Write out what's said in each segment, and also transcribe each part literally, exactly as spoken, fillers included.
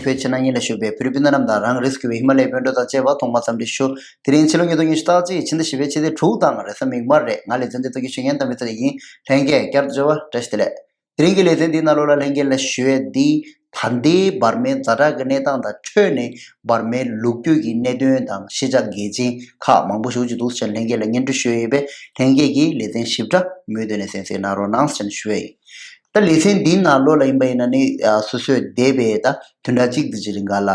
བོད་ཕྱི་ནང་གཉིས་ལ་བཞུགས་པའི་བོད་རིགས་སྤུན་ཟླ་རྣམས་དང་། རང་རེས་བཞུགས་པའི་ཧི་མ་ལ་ཡའི་བོད་འབྲེལ་དང་བཅས་པ་ཐོག་མར་འཚམས་འདྲི་ཞུ། དེ་རིང་ཕྱི་ལོ་ཉིས་སྟོང་ཉི་ཤུ་རྩ་གཅིག་ཕྱི་ཟླ་བཞི་པའི་ཕྱི་ཚེས་དྲུག་དང་རེས་གཟའ་མིག་དམར་རེད། ང་ལེ་ཚན་འདི་ཚོ་གི་ཞུ་མཁན་དམ་པའི་ཚེ་རིང་ཡིན། ལྷན་རྒྱས་བསྐྱར་དུ་མཇལ་བ་བཀྲ་ཤིས་བདེ་ལེགས། དེ་རིང་གི་ལེ་ཚན་འདིའི་ནང་ལོགས་ལ་ལྷན་རྒྱས་ལ་ཞུ་ཡས་འདི། ད་ལྟའི་འབར་མའི་ཛ་དྲག་གི་གནས་སྟངས་དང་འཕྲོས་ནས་འབར་མའི་ལོ་རྒྱུས་ཀྱི་གནད་དོན་དང་ཤེས་བྱ་གལ་ཆེན་ཁག་མང་པོ་ཞེ་པོ་ཅིག་འདུག་ཟེར་ནས་ལྷན་རྒྱས་ལ་སྙན་སྒྲོན་ཞུ་ཡས་ཡིན་པས། ལྷན་རྒྱས་ཀྱིས་ལེ་ཚན་ཞིབ་ཕྲ་མུ་མཐུད་ནས་གསན་གཟིགས་གནང་རོགས་གནང་ཟེར་ནས་ཞུ་ཡས་ཡིན། ད་ལེ་ཚན་འདིའི་ནང་ལོགས་ལ་ཡིན་པ་ཡིན་ན་ནི། ཨ། སོ་སོས་འདས་པའི་ད་བདུན་ཕྲག་གཅིག་དེ་ཅིག་རིང་ག་ལ་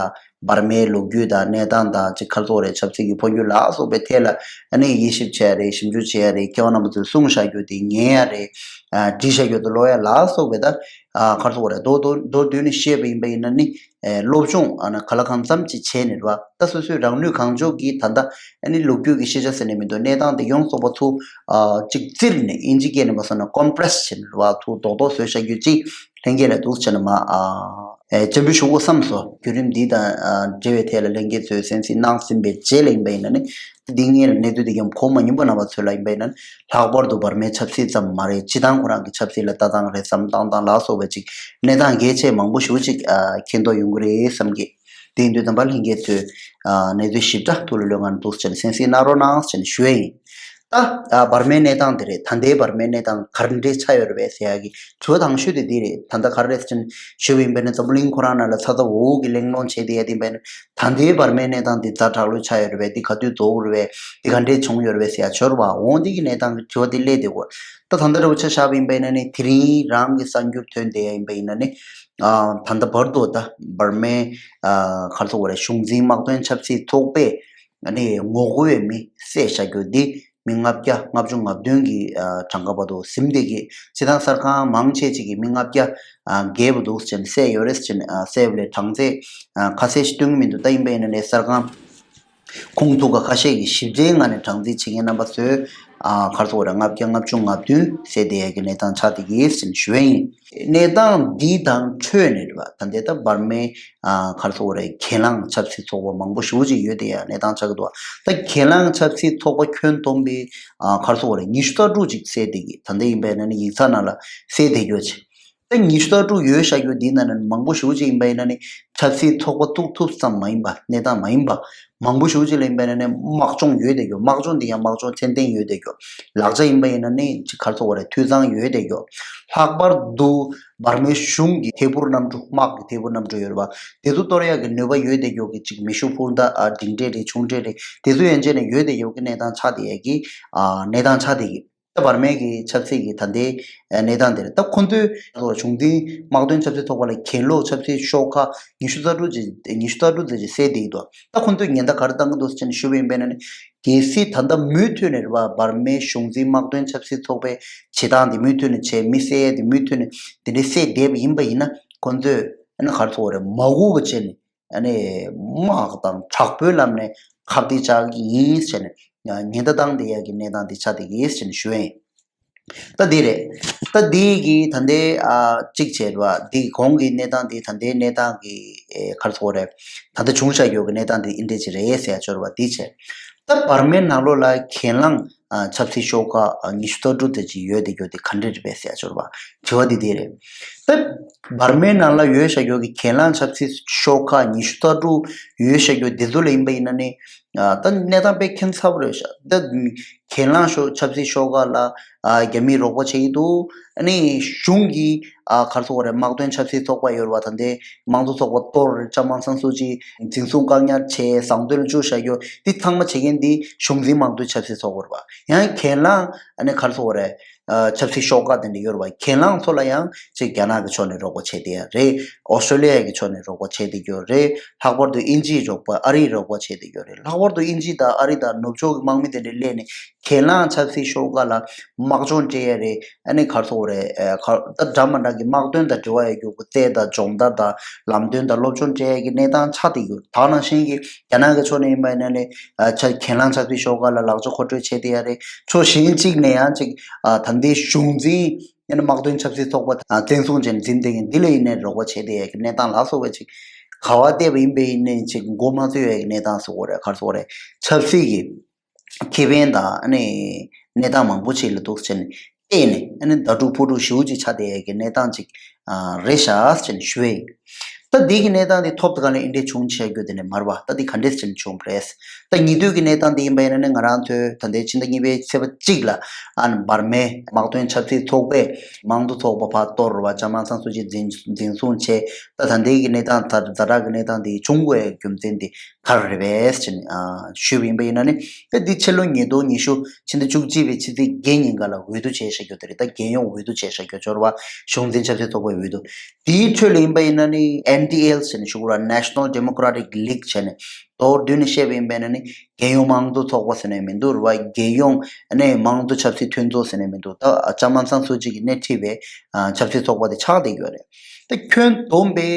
འབར་མའི་ལོ་རྒྱུས་དང་གནས་སྟངས་དང་ཅིག་ག་རེ་ཟེར་དགོས་རེད། ཆབ་སྲིད་ཀྱི་འཕོ་འགྱུར་ལ་སོགས་པའི་ཐད་ལ་ཨ་ནི་དབྱེ་ཞིབ་བྱས་རེད། ཞིབ་འཇུག་བྱས་རེད། མཁས་དབང་རྣམ་པ་ཚོས་གསུངས་བཞག་རྒྱུ་དེ་ཉན་ཡ་རེད། ཨ། བྲིས་བཞག་རྒྱུ་དེ་ཀློག་ཡ་ལ་སོགས་པའི་ད། ཨ། ག་རེ་ཟེར་དགོས་རེད། མདོར་མདོར་མདོར་བསྡུས་ནས་བཤད་པ་ཡིན་པ་ཡིན་ན་ནི། ཨེ། སློབ་སྦྱོང་ཨ་ནི་ག་ལ་གང་འཚམ་ཅིག་བྱས་ནས་རེད་པ། ད་སོ་སོའི་རང་ནུས་གང་ལྕོགས་ཀྱིས་ད་ལྟ་ཨ་ནི་ལོ་རྒྱུས་ཀྱི་ཤེས་བྱ་ཟེར་ནས་མི་འདུག་གནས་སྟངས་དེ་ཡོངས་རྫོགས་པ་ཚུར། ཨ། ཅིག་བཙིར་ནས། ཨིན་ཇི་སྐད་ནས་མ་སོང་ན་ཀོམ་པི་རེ་སི་བྱས་ནས་རེད་པ། ཚུར་རྡོག་རྡོག་བཟོས་བཞག་རྒྱུ་ཅིག་ལྷན་རྒྱས་ལ་འདུག་བྱས་ནས་མ། ཨ། ཨེ། སྤྱན་འབུལ་ཞུ་དགོས་བསམ་སོང་། བརྒྱུད་རིམ་འདི་དང་། ཨ། འབྲེལ་བའི་ཐད་ལ་ལྷན་རྒྱས་ཚོས་གསན་གཟིགས་གནང་ཟིན་པའི་རྗེས་ལ་ཡིན་པ་ཡིན་ན་ནི། འདི་སྔོན་ལ་གནས་ཚུལ་འདི་ཡང་གོ་མ་མྱོང་པ་རྣམ་པ་ཚོ་ལ་ཡིན་པ་ཡིན་ན། ལྷག་པར་དུ་འབར་མའི་ཆབ་སྲིད་ཙམ་མ་རེད། སྤྱིར་བཏང་ཁོ་རང་གི་ཆབ་སྲིད་ལ་ལྟ་སྟངས་རེད། བསམ་བློ་བཏང་སྟངས་ལ་སོགས་པའི་ཅིག་གནས་སྟངས་གལ་ཆེ་མང་པོ་ཞེ་པོ་ཅིག་ཨ། མཁྱེན་རྟོགས་ཡོང་གི་རེད་བསམ་གི། དེ་ཡིན་དུས་ད་བར་ལྷན་རྒྱས་ཚོས། ཨ། གནས་ཚུལ་ཞིབ་ཕྲ་ཐུགས་ལ་ལོས་ང་ནས་འདུག་བྱས་ནས་གསན་གཟིགས་གནང་རོགས་གནང་ཟེར་ནས་ཞུ་ཡས་ཡིན། ད། ཨ། འབར་མའི་གནས་སྟངས་དེ་རེད། ད་ལྟའི་འབར་མའི་གནས་སྟངས་ག་འདྲས་ཆགས་ཡོད་རེད་པས་ཟེར་ཡ་གི་དྲི་བ་དང་ཤོས་དེ་འདི་རེད། ད་ལྟ་ག་རེ་རེད་ཟེར་ནས་ཞུས་པ་ཡིན་པ་ཡིན་ན། འཛམ་བུ་གླིང་ཁོ་རང་ནང་ལ་ཚ་ཚ་འུར་འུར་གྱི་གླེང་སློང་བྱས་བསྡད་ཡ་དེ་ཡིན་པ་ཡིན་ན། ད་ལྟའི་འབར་མའི་གནས་སྟངས་འདི་ཛ་དྲག་ལོས་ཆགས་ཡོད་རེད་པས། འདི་ག་དུས་རྫོགས་རེད་པས། འདི་ག་འདྲས་བྱུང་ཡོད་རེད་པས་ཟེར་ཡ་ཅིག་ཡོད་རེད་པ། འོ་འདི་གི་གནས་སྟངས་ཀྱི་དྲི་བ་འདི་སླེབས་བསྡད་ཡོད། ད་ད་ལྟ་འདྲ་བོ་ཆ་བཞག་པ་ཡིན་པ་ཡིན་ན་ནི། དེ་རིང་རང་གི་གསར་འགྱུར་ཐོན་བསྡད་ཡ་ཡིན་པ་ཡིན་ན་ནི། ཨ། ད་ལྟ་བར་དུ་ད་འབར་མའི། ཨ། ག་རེ་ཟེར་དགོས་རེད། གཞུང་འཛིན་དམག་དོན་ཆབ་སྲིད་ཚོགས་པས་ཨ་ནི་ངོ་རྒོལ་བའི་མི་བསད་བཞག་རྒྱུ་འདི་མི་ལྔ་བརྒྱ་ལྔ་བཅུ་ང་བདུན་གྱི། ཨ། གྲངས་ཀ་བར་དུ་ཟིན་བསྡད་ཀྱི། སྤྱིར་བཏང་གསར་ཁང་མང་ཆེ་ཅིག་གིས་མི་ལྔ་བརྒྱ། ཨ། བརྒལ་བ་འདུག་ཟེར་ནས་བསད་ཡོད་རེད་ཟེར་ནས། ཨ། བསད་པ་ལས་གྲངས་ཚད། ཨ། ཁ་གསལ་ཞིག་སྟོན་གྱི་མི་འདུག་ད་ཡིན་པ་ཡིན་ན་ནི་གསར་ཁང་ཁུངས་ཐུབ་པ་ཁ་ཤས་ཀྱིས་ཞིབ་ཕྲའི་ངང་ནས་གྲངས་རྩིས་བྱེད་མཁན་རྣམ་པ་ཚོས། ཨ། ག་རེ་ཟེར་དགོས་རེད། ལྔ་བརྒྱ་ལྔ་བཅུ་ང་བདུན་བསད་བསྡད་ཡ་གི་གནས་སྟངས་ཆགས་བསྡད་ཀྱི་ཟེར་ནས་ཞུ་ཡ་ཡིན། གནས་སྟངས་འདི་དང་འཕྲོས་ནས་རེད་པ། ད་ལྟའི་ད་འབར་མའི། ཨ། ག་རེ་ཟེར་དགོས་རེད། གྱེན་ལངས་ཆབ་སྲིད་ཚོགས་པ་མང་པོ་ཞེ་པོ་ཅིག་ཡོད་བསྡད་ཡ་གནས་སྟངས་ཆགས་ཀྱི་འདུག་ད་གྱེན་ལངས་ཆབ་སྲིད་ཚོགས་པ་ཁྱོན་བསྡོམས་པའི། ཨ། ག་རེ་ཟེར་དགོས་རེད། ཉི་ཤུ་རྩ་དྲུག་ཅིག་བསད་བསྡད་ཀྱི། ད་ལྟ་ཡིན་པ་ཡིན་ན་ནི་ཡིག་ཚགས་ནང་ལ་བསད་བསྡད་ཡོད་ཅིག་ད་ཉི་ཤུ་རྩ་དྲུག་ཡོད་བཞག་རྒྱུ་འདི་ནང་ནས་མང་པོ་ཞེ་པོ་ཅིག་ཡིན་པ་ཡིན་ན་ནི། ཆབ་སྲིད་ཚོགས་པ་བཙུགས་ཐུབ་ཙམ་མ་ཡིན་པ། གནས་སྟངས་མ་ཡིན་པ། མང་པོ་ཞེ་པོ་ཅིག་ལ་ཡིན་པ་ཡིན་ན་ནི་དམག་སྦྱོང་ཡོད་བསྡད་རྒྱུ། དམག་སྦྱོང་འདི་ཡང་དམག་སྦྱོང་ཚད་ལྡན་ཡོད་བསྡད་རྒྱུ། ལག་ཆ་ཡིན་པ་ཡིན་ན་ནི་ཅིག་ག་རེ་ཟེར་དགོས་རེད། འཐུས་ཚང་ཡོད་བསྡད་རྒྱུ། ལྷག་པར་དུ་འབར་མའི་གཞུང་གི་ཐད་འཕུར་གནམ་གྲུ། དམག་གི་ཐད་འཕུར་གནམ་གྲུ་ཡོད་རེད་པ། དེ་ཚོ་གཏོར་ཡག་གི་ནུས་པ་ཡོད་བསྡད་རྒྱུ་གི་ཅིག་མེ་ཤུགས་འཕུར་མདའ། ཨ། འབྲིང་གྲས་རེད། ཆུང་གྲས་རེད། དེ་ཚོ་ཡན་ཆད་ནས་ཡོད་བསྡད་རྒྱུ་གི་གནས་སྟངས་ཆགས་བསྡད་ཡ་གི། ཨ། གནས་སྟངས་ཆགས་བསྡད་ཀྱི། ད་འབར་མའི་གི་ཆབ་སྲིད་ཀྱི་ད་ལྟའི་གནས་སྟངས་དེ་རེད། ད་ཁོ་ཚོའི་གཞུང་འཛིན་དམག་དོན་ཆབ་སྲིད་ཚོགས་པ་ལ་གྱེན་ལོག་ཆབ་སྲིད་ཤོག་ཁག་ཉི་ཤུ་རྩ་དྲུག་ཅིག་ཉི་ཤུ་རྩ་དྲུག་ཙམ་ཅིག་བསད་བསྡད་ཀྱི་འདུག་ད་ཁོ་ཚོས་ཉེན་བརྡ་ག་རེ་བཏང་གི་འདུག་ཟེར་ནས་ཞུས་པ་ཡིན་པ་ཡིན་ན་ནི། གལ་སྲིད་ད་ལྟ་མུ་མཐུད་ནས་རེད་པ། འབར་མའི་གཞུང་འཛིན་དམག་དོན་ཆབ་སྲིད་ཚོགས་པའི་བྱེད་སྟངས་དེ་མུ་མཐུད་ནས་བྱས། མི་བསད་ཡ་དེ་མུ་མཐུད་ནས་དེ་འདྲའི་བསད་བསྡད་པ་ཡིན་པ་ཡིན་ན། ཁོ་ཚོས་ཨ་ནི་ག་རེ་ཟེར་དགོས་རེད། མ་འོངས་པ་བྱས་ནས། ཨ་ནི་དམག་དང་དྲག་པོའི་ལམ་ནས་ཁ་གཏད་བཅག་གི་ཡིན་ཟེར་ནས་ཉེན་བརྡ་བཏང་བསྡད་ཡ་གི་གནས་སྟངས་འདི་ཆགས་བསྡད་ཀྱི་ཡིན་ཟེར་ནས་ཞུ་ཡ་ཡིན། ད་འདི་རེད། ད་འདི་གི་ད་ལྟའི། ཨ། གཅིག་བྱས་པ། འདི་གོང་གི་གནས་སྟངས་འདི། ད་ལྟའི་གནས་སྟངས་ཀྱི། ཨེ། ག་རེ་ཟེར་དགོས་རེད། ད་ལྟ་བྱུང་བཞག་ཡོད་ཀྱི་གནས་སྟངས་འདི་འདི་འདྲ་ཅིག་རེད་ཟེར་ཡ་ཅིག་ཡོད་རེད་པ། འདི་བྱས། ད་འབར་མའི་ནང་ལོགས་ལ་གྱེན་ལངས། ཨ། ཆབ་སྲིད་ཤོག་ཁག་ཨ། ཉི་ཤུ་རྩ་དྲུག་དེ་ཅིག་ཡོད་བསྡད་རྒྱུ་དེ་ག་འདྲ་རེད་པས་ཟེར་ཡ་ཅིག་ཡོད་རེད་པ། དྲི་བ་འདི་འདི་རེད། ད་འབར་མའི་ནང་ལ་ཡོད་བཞག་ཡོད་ཀྱི་གྱེན་ལངས་ཆབ་སྲིད་ཤོག་ཁག་ཉི་ཤུ་རྩ་དྲུག་ཡོད་བཞག་ཡོད་འདི་ཚོ་ལ་ཡིན་པ་ཡིན་ན་ནི། ཨ། ད་གནས་སྟངས་དཔེ་ཁྱད་མཚར་པོ་རེད་ཤག་ད་གྱེན་ལངས་ཤོག་ཆབ་སྲིད་ཤོག་ཁག་ལ། ཨ། རྒྱ་མིས་རོགས་པ་བྱེད་ཀྱི་འདུག་ཨ་ནི་གཞུང་གིས། ཨ། ག་རེ་ཟེར་དགོས་རེད། དམག་དོན་ཆབ་སྲིད་ཚོགས་པ་ཡོད་རེད་པ། ད་ལྟའི་དམངས་གཙོ་ཚོགས་པ་གཏོར། ལྕམ་ཨང་སང་སུ་ཅི་འཛིན་བཟུང་བཀག་ཉར་བྱས། བཟང་བཙོན་ལ་བཅུག་བཞག་ཡོད། འདི་ཚང་མ་བྱེད་མཁན་འདི་གཞུང་འཛིན་དམག་དོན་ཆབ་སྲིད་ཚོགས་པ་རེད་པ། ཡང་གྱེན་ལངས་ཨ་ནི་ག་རེ་ཟེར་དགོས་རེད། ཨ། ཆབ་སྲིད་ཤོག་ཁག་དེ་འདྲ་ཡོད་རེད་པ། གྱེན་ལངས་ཚོ་ལ་ཡང་ཅིག་རྒྱ་ནག་གི་ཕྱོགས་ནས་རོགས་པ་བྱས་བསྡད་ཡ་རེད། ཨོ་སི་ཀྲོ་ལི་ཡ་གི་ཕྱོགས་ནས་རོགས་པ་བྱས་བསྡད་ཡོད་རེད། ལྷག་པར་དུ་དབྱིན་ཇིའི་རོགས་པ། ཨ་རིའི་རོགས་པ་བྱས་བསྡད་ཡོད་རེད། ལྷག་པར་དུ་དབྱིན་ཇི་དང་ཨ་རི་དང་ནུབ་ཕྱོགས་ཀྱི་དམག་མི་དེ་འདྲ་སླེབས་ནས་གྱེན་ལངས་ཆབ་སྲིད་ཤོག་ཁག་ལ་དམག་སྦྱོང་སྤྲད་ཡ་རེད། ཨ་ནི་ག་རེ་ཟེར་དགོས་རེད། ཨ། ག་ད་འདྲ་མི་འདྲ་གི་དམག་དོན་དང་འབྲེལ་བ་ཡོད་རྒྱུ་གི་རྩལ་དང་སྦྱོང་བརྡར་དང་ལམ་སྟོན་དང་སློབ་སྦྱོང་སྤྲད་ཡ་གི་གནས་སྟངས་ཆགས་བསྡད་ཡོད། ད་ནང་བཞིན་གྱི་རྒྱ་ནག་གི་ཕྱོགས་ནས་ཡིན་པ་ཡིན་ན་ནི། ཨ། ཆ་གྱེན་ལངས་ཆབ་སྲིད་ཤོག་ཁག་ལ་ལག་ཆ་མཁོ་སྤྲོད་བྱས་བསྡད་ཡ་རེད། ཕྱོགས་གཞན་གཅིག་ནས་ཡང་ཅིག་ཨ། ད་ལྟའི་གཞུང་འཛིན་ཡང་ན་དམག་དོན་ཆབ་སྲིད་ཚོགས་པ་བཙན་བཟུང་བྱས་ནས་འཛིན་བསྡད་མཁན་འདི་ལ་ཡིན་ནའི་རོགས་པ་བྱས་བསྡད་ཡ་གི་གནས་སྟངས་ལ་སོགས་པ་ཅིག་ག་པར་བལྟས་པ་ཡིན་པ་ཡིན་ནའི་ཅིག་མགོ་མ་ཚོས་ཡ་གི་གནས་སྟངས་ཟེར་དགོས་རེད། ག་རེ་ཟེར་དགོས་རེད། ཆབ་སྲིད་ཀྱི་ཁེ་ཕན་དང་ཨ་ནི་གནས་སྟངས་མང་པོ་ཅིག་ལ་འདུག་བྱས་ནས་བལྟས་ནས། ཨ་ནི་ཟླ་དྲུག་ཕོ་དྲུག་ཞེ་པོ་ཅིག་ཆགས་བསྡད་ཡ་གི་གནས་སྟངས་ཅིག་ཨ། རེད་ཤག་ཟེར་ནས་ཞུ་ཡ་ཡིན། ད་འདི་གི་གནས་སྟངས་འདི་ཐོབ་དུས་ག་ལ་འདི་འདྲས་བྱུང་བྱས་རྒྱུ་དེ་ནས་མར་བ་ད་འདི་ག་འདྲས་ཅན་བྱུང་བ་རེད། ད་ཉེ་དུས་ཀྱི་གནས་སྟངས་འདི་ཡིན་པ་ཡིན་ན་ནི་ང་རང་ཚོས་ད་ལྟའི་ཕྱི་ཟླ་གཉིས་པའི་ཚེས་པ་གཅིག་ལ་ཨ་ནི་འབར་མའི་དམག་དོན་ཆབ་སྲིད་ཚོགས་པས་དམངས་གཙོ་ཚོགས་པ་ཕར་གཏོར་བ་ལྕམ་ཨང་སང་སུ་ཅི་འཛིན་འཛིན་བཟུང་བྱས། ད་ད་ལྟའི་གི་གནས་སྟངས་ད་ཛ་དྲག་གི་གནས་སྟངས་འདི་བྱུང་དགོས་རྒྱུ་མཚན་འདི་ག་རེ་རེད་པས་ཅེས་ནས་ཨ་ཞུས་པ་ཡིན་པ་ཡིན་ན་ནི། ད་འདི་ཕྱི་ལོ་ཉིས་སྟོང་ཉི་ཤུ་ཕྱི་ཟླ་བཅུ་གཅིག་པའི་ཕྱི་ཚེས་བརྒྱད་ཉིན་ག་ལ་འོས་བསྡུ་བྱས་བཞག་རྒྱུ་དེ་རེད། ད་རྒྱལ་ཡོངས་འོས་བསྡུ་བྱས་བཞག་རྒྱུ་འབྱོར་བ་གཞུང་འཛིན་ཆབ་སྲིད་ཚོགས་པའི་འོས་བསྡུ། དེའི་ཁྲོད་ལ་ཡིན་པ་ཡིན་ན་ནི་ཨེན་ཌི་ཨེལ་ཟེར་ནས་ཞུ་དགོས་ར། National Democratic League བྱས་ནས་མདོར་བསྡུས་ནས་བཤད་པ་ཡིན་པ་ཡིན་ན་ནི་རྒྱལ་ཡོངས་དམངས་གཙོ་ཚོགས་པ་ཟེར་ནས་མི་འདུག་ར་བ། རྒྱལ་ཡོངས་ནས་དམངས་གཙོ་ཆབ་སྲིད་མཐུན་ཚོགས་ཟེར་ནས་མི་འདུག་ད་ལྕམ་ཨང་སང་སུ་ཅི་གིས་སྣེ་ཁྲིད་པའི་ཨ་ཆབ་སྲིད་ཚོགས་པ་དེ་ཆགས་བསྡད་ཡོད་རེད། ད་ཁྱོན་བསྡོམས་པའི་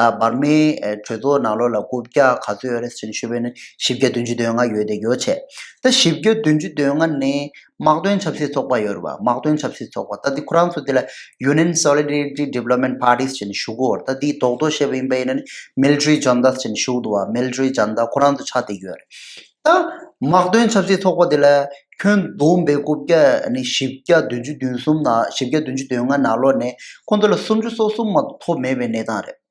ཨ་འབར་མའི་ཨ་གྲོས་ཚོགས་ནང་ལོགས་ལ་རྐུབ་བཀྱག་ག་ཚོད་ཡོད་རེད་ཟེར་ནས་ཞུས་པ་ཡིན་ན་བཞི་བརྒྱ་བདུན་ཅུ་དོན་ལྔ་ཡོད་བསྡད་ཡོད་བྱས། ད་བཞི་བརྒྱ་བདུན་ཅུ་དོན་ལྔ་ནས་དམག་དོན་ཆབ་སྲིད་ཚོགས་པ་ཡོད་རེད་བ། དམག་དོན་ཆབ་སྲིད་ཚོགས་པ་ད་འདི་ཁོ་རང་ཚོ་འདི་ལ་Union Solidarity Development Parties ཟེར་ནས་ཞུ་གི་ཡོད་རེད། ད་འདིའི་རྡོག་རྡོག་བཤད་པ་ཡིན་པ་ཡིན་ན་ནི་Military Junta ཟེར་ནས་ཞུ་གི་འདུག་བ། Military Junta ཁོ་རང་ཚོ་ཆགས་བསྡད་ཀྱི་ཡོད་རེད། ད་དམག་དོན་ཆབ་སྲིད་ཚོགས་པ་འདི་ལ་ཁྱོན་བསྡོམས་པའི་རྐུབ་བཀྱག་ནི་བཞི་བརྒྱ་བདུན་ཅུ་དོན་གསུམ་ནང་བཞི་བརྒྱ་བདུན་ཅུ་དོན་ལྔ་ནང་ལོགས་ནས་ཁོ་ཚོ་ལ་སུམ་ཅུ་སོ་གསུམ་མ་གཏོགས་ཐོབ་མེད་པའི་གནས་སྟངས་རེད།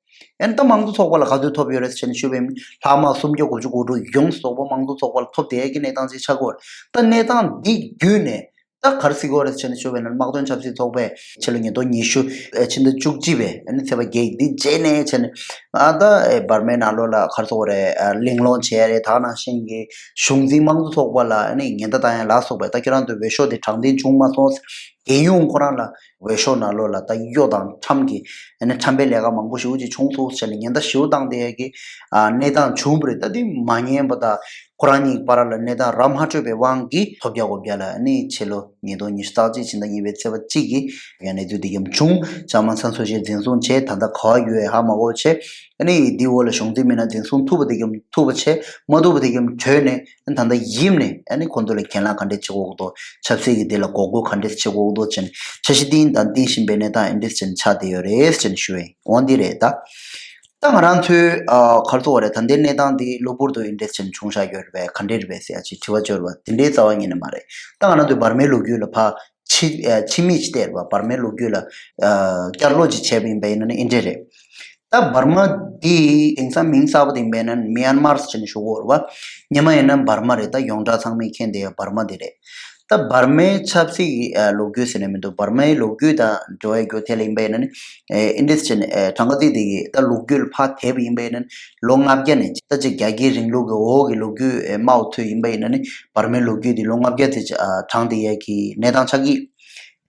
ཨན་ད་དམངས་གཙོ་ཚོགས་པ་ལ་ག་ཚོད་ཐོབ་ཡོད་རེད་ཟེར་ནས་ཞུས་པའི་ལྷག་མ་སུམ་བརྒྱ་དགུ་བཅུ་གོ་དྲུག་ཡོངས་སུ་རྫོགས་པ་དམངས་གཙོ་ཚོགས་པ་ལ་ཐོབ་བསྡད་ཀྱི་གནས་སྟངས་ཅིག་ཆགས་ཀྱི་ཡོད་རེད། ད་གནས་སྟངས་འདི་བརྒྱུད་ནས་ད་ག་རེ་ཟེར་གྱི་ཡོད་རེད་ཟེར་ནས་ཞུས་པ་ཡིན་ན་དམག་དོན་ཆབ་སྲིད་ཚོགས་པས་ཕྱི་ལོ་ཉིས་སྟོང་ཉི་ཤུ་ཕྱི་ཟླ་བཅུ་གཅིག་པའི་ཨ་ནི་ཚེས་པ་བརྒྱད་འདི་རྗེས་ནས་བྱས་ནས་ཨ་ད་འབར་མའི་ནང་ལོགས་ལ་ག་རེ་ཟེར་དགོས་རེད། གླེང་སློང་བྱས་རེད། ད་ནང་བཞིན་གྱི་གཞུང་འཛིན་དམངས་གཙོ་ཚོགས་པ་ལ་ཨ་ནི་ཉེན་བརྡ་བཏང་ཡ་ལ་སོགས་པའི་ད་ཁྱེད་རང་ཚོའི་འོས་ཤོག་དེ་དྲང་བདེན་བྱུང་མ་སོང་། རྒྱལ་ཡོངས་ཁོ་རང་ལ་འོས་ཤོག་ནང་ལོགས་ལ་ད་གཡོ་དང་ཁྲམ་གྱི་ཨ་ནི་ཁྲམ་པའི་ལས་ཀ་མང་པོ་ཞེ་པོ་ཅིག་བྱུང་སོང་ཟེར་ནས་ཉེན་བརྡ་ཞེ་པོ་བཏང་བསྡད་ཡ་གི་ཨ་གནས་སྟངས་བྱུང་བ་རེད། ད་དེ་མ་ཉན་པ་དང་ཁོ་རང་གཉིས་བར་ལ་གནས་སྟངས་ར་མ་འཕྲོད་པའི་དབང་གིས་ཐོབ་རྒྱག་དགོས་རྒྱ་ལ་ཨ་ནི་ཕྱི་ལོ་ཉིས་སྟོང་ཉི་ཤུ་རྩ་གཅིག་ཕྱི་ཟླ་གཉིས་པའི་ཚེས་པ་གཅིག་གི་ཡང་གནས་ཚུལ་འདི་གམ་བྱུང་། ལྕམ་ཨང་སང་སུ་ཅི་འཛིན་བཟུང་བྱས་ད་ལྟ་ག་བ་ཡོད་ཧ་མ་གོ་བྱས། ཨ་ནི་འདི་འོག་ལ་གཞུང་འཛིན་མི་སྣ་འཛིན་བཟུང་ཐུབ་པ་འདི་གམ་ཐུབ་པ་བྱས། མ་ཐུབ་པ་འདི་གམ་གྲོལ་ནས་ཨ་ནི་ད་ལྟ་ཡིབ་ནས་ཨ་ནི་ཁོང་ཚོ་ལ་གྱེན་ལངས་ག་འདྲས་བྱེད་དགོས་འདུག་ཆབ་སྲིད་ཀྱི་འདི་ལ་འགོག་རྒོལ་ག་འདྲས་བྱེད་དགོས་འདུག་ཅེས་འཆར་གཞི་བཏིང་དང་བཏིང་བཞིན་པའི་གནས་སྟངས་ཨ་འདྲས་ཅན་ཆགས་བསྡད་ཡོད་རེད་ཅེས་ཞུ་བའི་འོང་འདི་རེད་ད། ད་ང་རང་ཚོའི་ཨ་ག་རེ་ཟེར་དགོས་རེད། ད་ལྟའི་གནས་སྟངས་འདི་གློ་བུར་དུ་ཨ་འདྲས་ཅན་བྱུང་བཞག་ཡོད་རེད་པས། ག་འདྲས་རེད་པས་ཟེར་ཡ་ཅིག་དྲི་བ་འབྱོར་བ་དེ་འདྲའི་རྩ་བ་ཉིད་ནས་མ་རེད། ད་ང་རང་ཚོའི་འབར་མའི་ལོ་རྒྱུས་ལ་ཕར་ཕྱི་ཨ་ཕྱི་མིག་ཅིག་བལྟས་པ། འབར་མའི་ལོ་རྒྱུས་ལ་ཨ་བསྐྱར་ལོག་ཅིག་བྱས་པ་ཡིན་པ་ཡིན་ན་ནི་ཨེ་འདྲས་རེད། ད་འབར་མ་འདི་དེང་སང་མིང་གསར་པ་དེ་ཡིན་པ་ཡིན་ན་མི་ཡན་མར་ཟེར་ནས་ཞུ་གི་ཡོད་རེད་པ། སྔོན་མ་ཡིན་ན་འབར་མ་རེད། ད་ཡོངས་གྲགས་ཚང་མས་མཁྱེན་བསྡད་ཡ་འབར་མ་དེ་རེད། ད་འབར་མའི་ཆབ་སྲིད་ཀྱི་ཨ་ལོ་རྒྱུས་ཟེར་ནས་མི་འདུག་འབར་མའི་ལོ་རྒྱུས་དང་འབྲེལ་བ་ཡོད་རྒྱུ་དེ་ལ་ཡིན་པ་ཡིན་ན་ནི་ཨེ་ཨེ་འདྲས་ཟེར་ནས་ཨེ་གྲངས་ཀ་ཏིག་ཏིག་གི་ད་ལོ་རྒྱུས་ལ་ཕར་དེད་པ་ཡིན་པ་ཡིན་ན་ནི་ལོ་ལྔ་བརྒྱ་ནས་ད་ཅིག་རྒྱ་དཀྱིལ་རིང་ལུགས་ཀྱི་འོག་གི་ལོ་རྒྱུས་ཨེ་མའོ་ཐོས་ཡིན་པ་ཡིན་ན་ནི་འབར་མའི་ལོ་རྒྱུས་དེ་ལོ་ལྔ་བརྒྱ་དེ་ཅིག་ཨ་གྲངས་དེ་ཡས་ཀྱི་གནས་སྟངས་ཆགས་ཀྱི།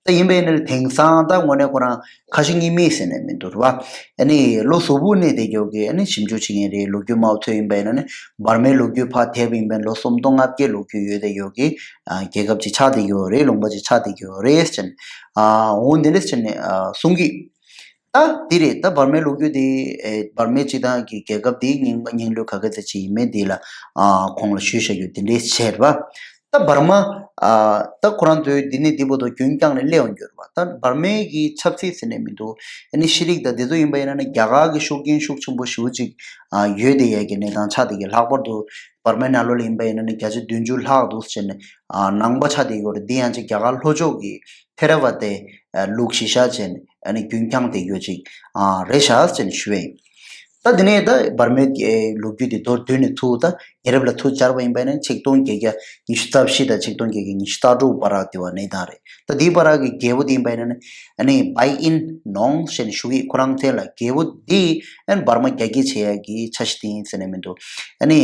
ད་ཡིན་པ་ཡིན་ན་ནི་དེང་སང་ད་དངོས་གནས་ཁོ་རང་ཁ་ཞེ་གཉིས་མེད་ཟེར་ནས་མི་འདུག་ར་བ། ཨ་ནི་ལོ་གཟུགས་པོ་གནས་བསྡད་ཡོད་ཀྱི་ཨ་ནི་ཞིབ་འཇུག་བྱེད་མཁན་རེད། ལོ་རྒྱུས་མའོ་ཐོས་ཡིན་པ་ཡིན་ན་ནི་འབར་མའི་ལོ་རྒྱུས་ཕར་དེད་པ་ཡིན་པ་ཡིན་ན་ལོ་སུམ་སྟོང་ལྔ་བརྒྱ་ལོ་རྒྱུས་ཡོད་བསྡད་ཡོད་ཀྱི་ཨ་རྒྱལ་ཁབ་ཅིག་ཆགས་བསྡད་ཡོད་རེད། ལུང་པ་ཅིག་ཆགས་བསྡད་ཡོད་རེད་ཟེར་ནས་ཨ་འོ་འདི་འདྲས་བྱས་ནས་ཨ་གསུང་གི། ད་འདི་རེད། ད་འབར་མའི་ལོ་རྒྱུས་དེ་ཨེ་འབར་མའི་སྤྱི་བཏང་གི་རྒྱལ་ཁབ་དེའི་རྙིང་པ་རྙིང་ལུགས་ག་ག་ཚད་ཅིག་ཡིན་མིན་དེ་ལ་ཨ་གོང་ལ་ཞུས་བཞག་རྒྱུ་དེ་འདྲས་བྱས་རེད་པ། ད་འབར་མ་ཨ་ད་ཁོ་རང་ཚོའི་འདི་ནས་འདི་བར་དུ་རྒྱུན་བསྐྱངས་ནས་སླེབས་ཡོང་རྒྱུ་རེད་པ། ད་འབར་མའི་གི་ཆབ་སྲིད་ཟེར་ནས་མི་འདུག་ཨ་ནི་ཤེས་རིག་དང་དེ་ཚོ་ཡིན་པ་ཡིན་ན་ནི་རྒྱ་གར་གི་ཤུགས་རྐྱེན་ཤུགས་ཆེན་པོ་ཞེ་པོ་ཅིག་ཨ་ཡོད་བསྡད་ཡས་ཀྱི་གནས་སྟངས་ཆགས་བསྡད་ཀྱི། ལྷག་པར་དུ་འབར་མའི་ནང་ལོགས་ལ་ཡིན་པ་ཡིན་ན་ནི་བརྒྱ་ཆ་བདུན་ཅུ་ལྷག་འདུག་ཟེར་ནས་ཨ་ནང་པ་ཆགས་བསྡད་ཡོད་རེད། འདི་ཡང་ཅིག་རྒྱ་གར་ལྷོ་ཕྱོགས་ཀྱི་ཐེ་ར་བ་ཏའི་ལུགས་གཞི་བཞག་བྱས་ནས་ཨ་ནི་རྒྱུན་བསྐྱངས་བསྡད་ཡོད་ཅིག་ཨ་རེད་ཤག་ཟེར་ནས་ཞུ་བས། ད་དེ་ནས་ད་འབར་མའི་ལོ་རྒྱུས་དེ་མདོར་བསྡུས་ནས་ཚུར་ད་ཉེ་རབས་ལ་ཚུར་སྦྱར་བ་ཡིན་པ་ནི་ཆིག་སྟོང་བརྒྱད་བརྒྱ་ཉི་ཤུ་རྩ་བཞི་དང་ཆིག་སྟོང་བརྒྱད་བརྒྱ་ཉི་ཤུ་རྩ་དྲུག་བར་དེ་བ་གནས་སྟངས་རེད། ད་དེའི་བར་གྱི་རྒྱལ་པོ་དེ་ཡིན་པ་ཡིན་ན་ནི་ཨ་ནི་བྷའི་ཨིན་ནོང་ཞེས་ནས་ཞུ་གི། ཁོ་རང་མཚན་ལ་རྒྱལ་པོ་དེ་ཨ་ནི་འབར་མ་རྒྱ་སྐྱེད་བྱེད་ཡ་གི་འཆར་གཞི་དེ་ཡིན་ཟེར་ནས་མི་འདུག་ཨ་ནི་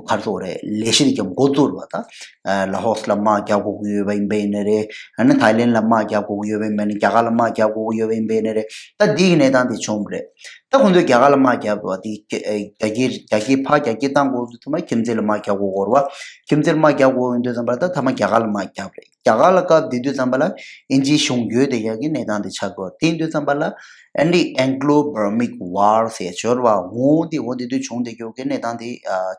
ག་རེ་ཟེར་དགོས་རེད། ལས་གཞི་དེ་ཀྱང་འགོ་བཙུགས་པ་ད་ལ་ཧོས་ལ་དམག་རྒྱག་དགོས་ཀྱི་ཡོད་པ་ཡིན་པ་ཡིན་ན་རེད། ཨ་ནི་ཐའི་ལེན་ལ་དམག་རྒྱག་དགོས་ཀྱི་ཡོད་པ་ཡིན་པ་ཡིན་ན་རྒྱ་གར་ལ་དམག་རྒྱག་དགོས་ཀྱི་ཡོད་པ་ཡིན་པ་ཡིན་ན་རེད། ད་འདི་གི་གནས་སྟངས་དེ་བྱུང་བ་རེད། ད་ཁོང་ཚོས་རྒྱ་གར་ལ་དམག་རྒྱབ་པ་དེ་རྒྱ་རྒྱ་སྐྱེད་རྒྱ་སྐྱེད་ཕར་རྒྱ་སྐྱེད་བཏང་དགོས་དུས་ཙམ་པ་ཁྱིམ་མཚེས་ལ་དམག་རྒྱག་དགོས་སྐོར་བ། ཁྱིམ་མཚེས་ལ་དམག་རྒྱག་དགོས་ཡོང་དུས་ཙམ་པ་ད་ཐ་མ་རྒྱ་གར་ལ་དམག་རྒྱབ་རེད། རྒྱ་གར་ལ་སྐབས་དེ་དུས་ཙམ་པ་ལ་ཨིན་ཇིའི་གཞུང་ཡོད་དེ་ཡ་གི་གནས་སྟངས་དེ་ཆགས་དགོས། དེ་ཡིན་དུས་ཙམ་པ་ལ་ཨ་ནི་Anglo-Burmese War ཟེར་འབྱོར་བ་འོང་དེ་འོང་དེ་དུས་བྱུང་དེ་ཡོད་གི་གནས་སྟངས་དེ་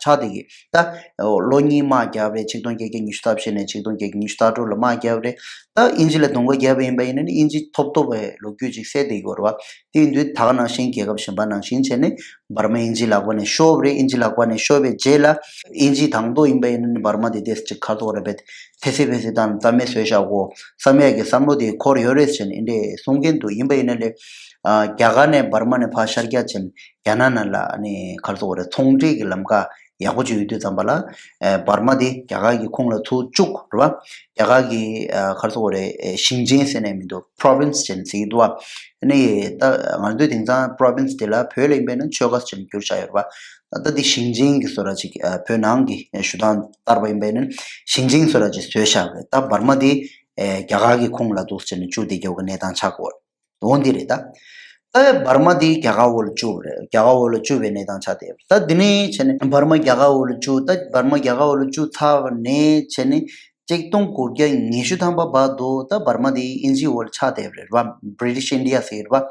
ཆགས་དེ་གི་ད་ལོ་གཉིས་དམག་རྒྱབ་རེད། ཆིག་སྟོང་བརྒྱད་བརྒྱ་ཉི་ཤུ་རྩ་བཞི་ནས་ཆིག་སྟོང་བརྒྱད་བརྒྱ་ཉི་ཤུ་རྩ་དྲུག་ལ་དམག་རྒྱབ་རེད། ད་ཨིན་ཇི་ལ་རྡུང་རྡེག་རྒྱབ་པ་ཡིན་པ་ཡིན་ན་ནི་ཨིན་ཇི་ཐོབ་ཐོབ་པའི་ལོ་རྒྱུས་ཅིག་གསལ་བསྡད་ཡོད་རེད་བ། དེ་ཡིན་དུས་ད་ག་ནང་བཞིན་རྒྱལ་ཁབ་ བྱིན་པ་ནང་བཞིན་བྱས་ནས་འབར་མ་དབྱིན་ཇིའི་ལག་པ་ནས་ཤོར་བ་རེད། དབྱིན་ཇིའི་ལག་པ་ནས་ཤོར་བའི་རྗེས་ལ་དབྱིན་ཇི་དང་ཐོག་ཡིན་པ་ཡིན་ན་འབར་མ་དེ་ཏོག་ཙམ་ཅིག་ག་རེ་ཟེར་དགོས་རེད་པས། ཐེ་སེ་ཕེ་སེ་དང་རྩ་མེད་བཟོས་བཞག་གོ། བསམ་ཡས་ཀྱི་བསམ་བློ་དེ་འཁོར་ཡོད་རེད་ཟེར་ནས་འདི་འདྲས་གསུང་གིན་འདུག་ཡིན་པ་ཡིན་ན་ལས་རྒྱ་གར་ནས་འབར་མ་ནས་ཕར་ཤར་རྒྱག་བྱས་ནས་རྒྱ་ནག་ནང་ལ་ཨ་ནི་ག་རེ་ཟེར་དགོས་རེད། ཚོང་འབྲེལ་གྱི་ལམ་ཁ་ཡག་པོ་ཅིག་ཡོད་དུས་ཙམ་པ་ལ་ཨེ་འབར་མ་དེ་རྒྱ་གར་གྱི་ཁོངས་ལ་ཚུར་བཅུག་རེད་པ། རྒྱ་གར་གྱི་ཨ་ག་རེ་ཟེར་དགོས་རེད། ཨེ་ཞིང་ཆེན་ཟེར་ནས་མི་འདུག province་ཅན་ཟེར་གྱི་འདུག་བ། ཨ་ནི་ད་ང་ཚོས་དེང་སང་province་དེ་ལ་བོད་ལ་ཡིན་པས་ན་ཆོལ་ཁ་ཅན་བསྒྱུར་བཞག་ཡོད་རེད་པ། ད་འདི་ཞིང་ཆེན་གྱི་བཟོ་འདྲ་ཅིག་ཨ་བོད་ནང་གི་ཞུ་སྟངས་ལྟར་པ་ཡིན་པས་ན་ཞིང་ཆེན་བཟོ་འདྲ་ཅིག་བཟོས་བཞག་རེད། ད་འབར་མ་དེ་ཨེ་རྒྱ་གར་གྱི་ཁོངས་ལ་འདུག་ཟེར་ནས་བཅུག་བསྡད་རྒྱུ་གི་གནས་སྟངས་ཆགས་ཀྱི་ཡོད་རེད། འོ་འདི་རེད་ད། ད་འབར་མ་འདི་རྒྱ་གར་འོག་ལ་བཅུག་རེད། རྒྱ་གར་འོག་ལ་བཅུག་པའི་གནས་སྟངས་ཆགས་བསྡད་ཡོད་རེད། ད་འདི་ནས་བྱས་ནས་འབར་མ་རྒྱ་གར་འོག་ལ་བཅུག་ད་འབར་མ་རྒྱ་གར་འོག་ལ་བཅུག་ཚར་བ་ནས་བྱས་ནས་ཆིག་སྟོང་དགུ་བརྒྱ་ཉི་ཤུ་ཐམ་པ་བར་དུ་ད་འབར་མ་འདི་དབྱིན་ཇིའི་འོག་ལ་ཆགས་བསྡད་ཡོད་རེད་པ། British India་ཟེར་རེད་པ།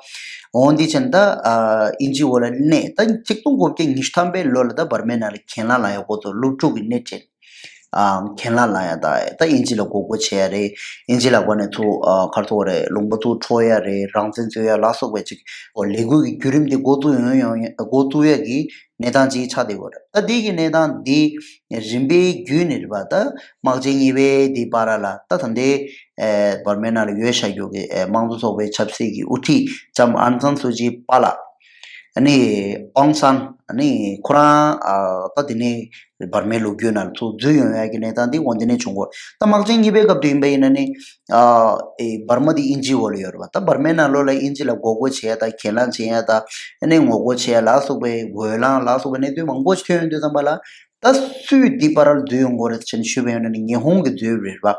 འོ་འདི་བྱས་ནས་ད་ཨ་དབྱིན་ཇིའི་འོག་ལ་གནས། ད་ཆིག་སྟོང་དགུ་བརྒྱ་ཉི་ཤུ་ཐམ་པའི་ལོ་ལ་ད་འབར་མའི་ནང་ལ་གྱེན་ལངས་ལངས་ཡག་འགོ་ཚུགས། སློབ་ཕྲུག་གི་སྣེ་ཁྲིད། ཨ་གྱེན་ལངས་ལངས་ཡ་ད་ད་དབྱིན་ཇི་ལ་མགོ་སྐོར་བྱེད་ཡ་རེད། དབྱིན་ཇི་ལ་མགོ་ནས་ཚུར་ཨ་ག་རེ་ཟེར་དགོས་རེད། ལུང་པ་ཚུར་འཕྲོག་ཡ་རེད། རང་བཙན་རྩོད་ཡ་ལ་སོགས་པའི་ཅིག་ལས་འགུལ་གྱི་བརྒྱུད་རིམ་འདི་འགོ་བཙུགས་ཡོང་ཡོང་འགོ་བཙུགས་ཡ་གི་གནས་སྟངས་ཅིག་ཆགས་བསྡད་ཡོད་རེད། ད་འདི་གི་གནས་སྟངས་འདི་རིམ་པས་བརྒྱུད་ནས་རེད་པ། ད་དམག་ཆེན་གཉིས་པའི་འདི་བར་ལ་ད་ད་ལྟའི་ཨེ་འབར་མའི་ནང་ལ་ཡོད་བཞག་རྒྱུ་གི་ཨེ་དམངས་གཙོ་ཚོགས་པའི་ཆབ་སྲིད་ཀྱི་དབུ་ཁྲིད་ལྕམ་ཨང་སན་སུའུ་ཅིའི་པཱ་ལགས། ཨ་ནི་ཨོང་སན། ཨ་ནི་ཁོ་རང་ཨ་ད་དེ་ནས་འབར་མའི་ལོ་རྒྱུས་ནང་ཚུར་འཛུལ་ཡོང་ཡ་གི་གནས་སྟངས་འདི་འོ་འདི་ནས་བྱུང་གོ། ད་དམག་ཆེན་གཉིས་པའི་སྐབས་དུ་ཡིན་པ་ཡིན་ན་ནི་ཨ་ཨེ་འབར་མ་འདི་དབྱིན་ཇིའི་འོག་ལ་ཡོད་རེད་པ། ད་འབར་མའི་ནང་ལོགས་ལ་དབྱིན་ཇི་ལ་མགོ་སྐོར་བྱེད་ཡ་ད་གྱེན་ལངས་བྱེད་ཡ་ད་ཨ་ནི་ངོ་རྒོལ་བྱེད་ཡ་ལ་སོགས་པའི་འོས་ལངས་ལ་སོགས་པའི་གནད་དོན་མང་པོ་ཞིག་ཐོན་ཡོང་དུས་ཙམ་པ་ལ། ད་སུས་འདི་བར་ལ་འཛུལ་ཡོང་གོ་རེད་ཟེར་ནས་ཞུས་པ་ཡིན་ན་ནི་ཉི་ཧོང་གིས་འཛུལ་རེད་པ།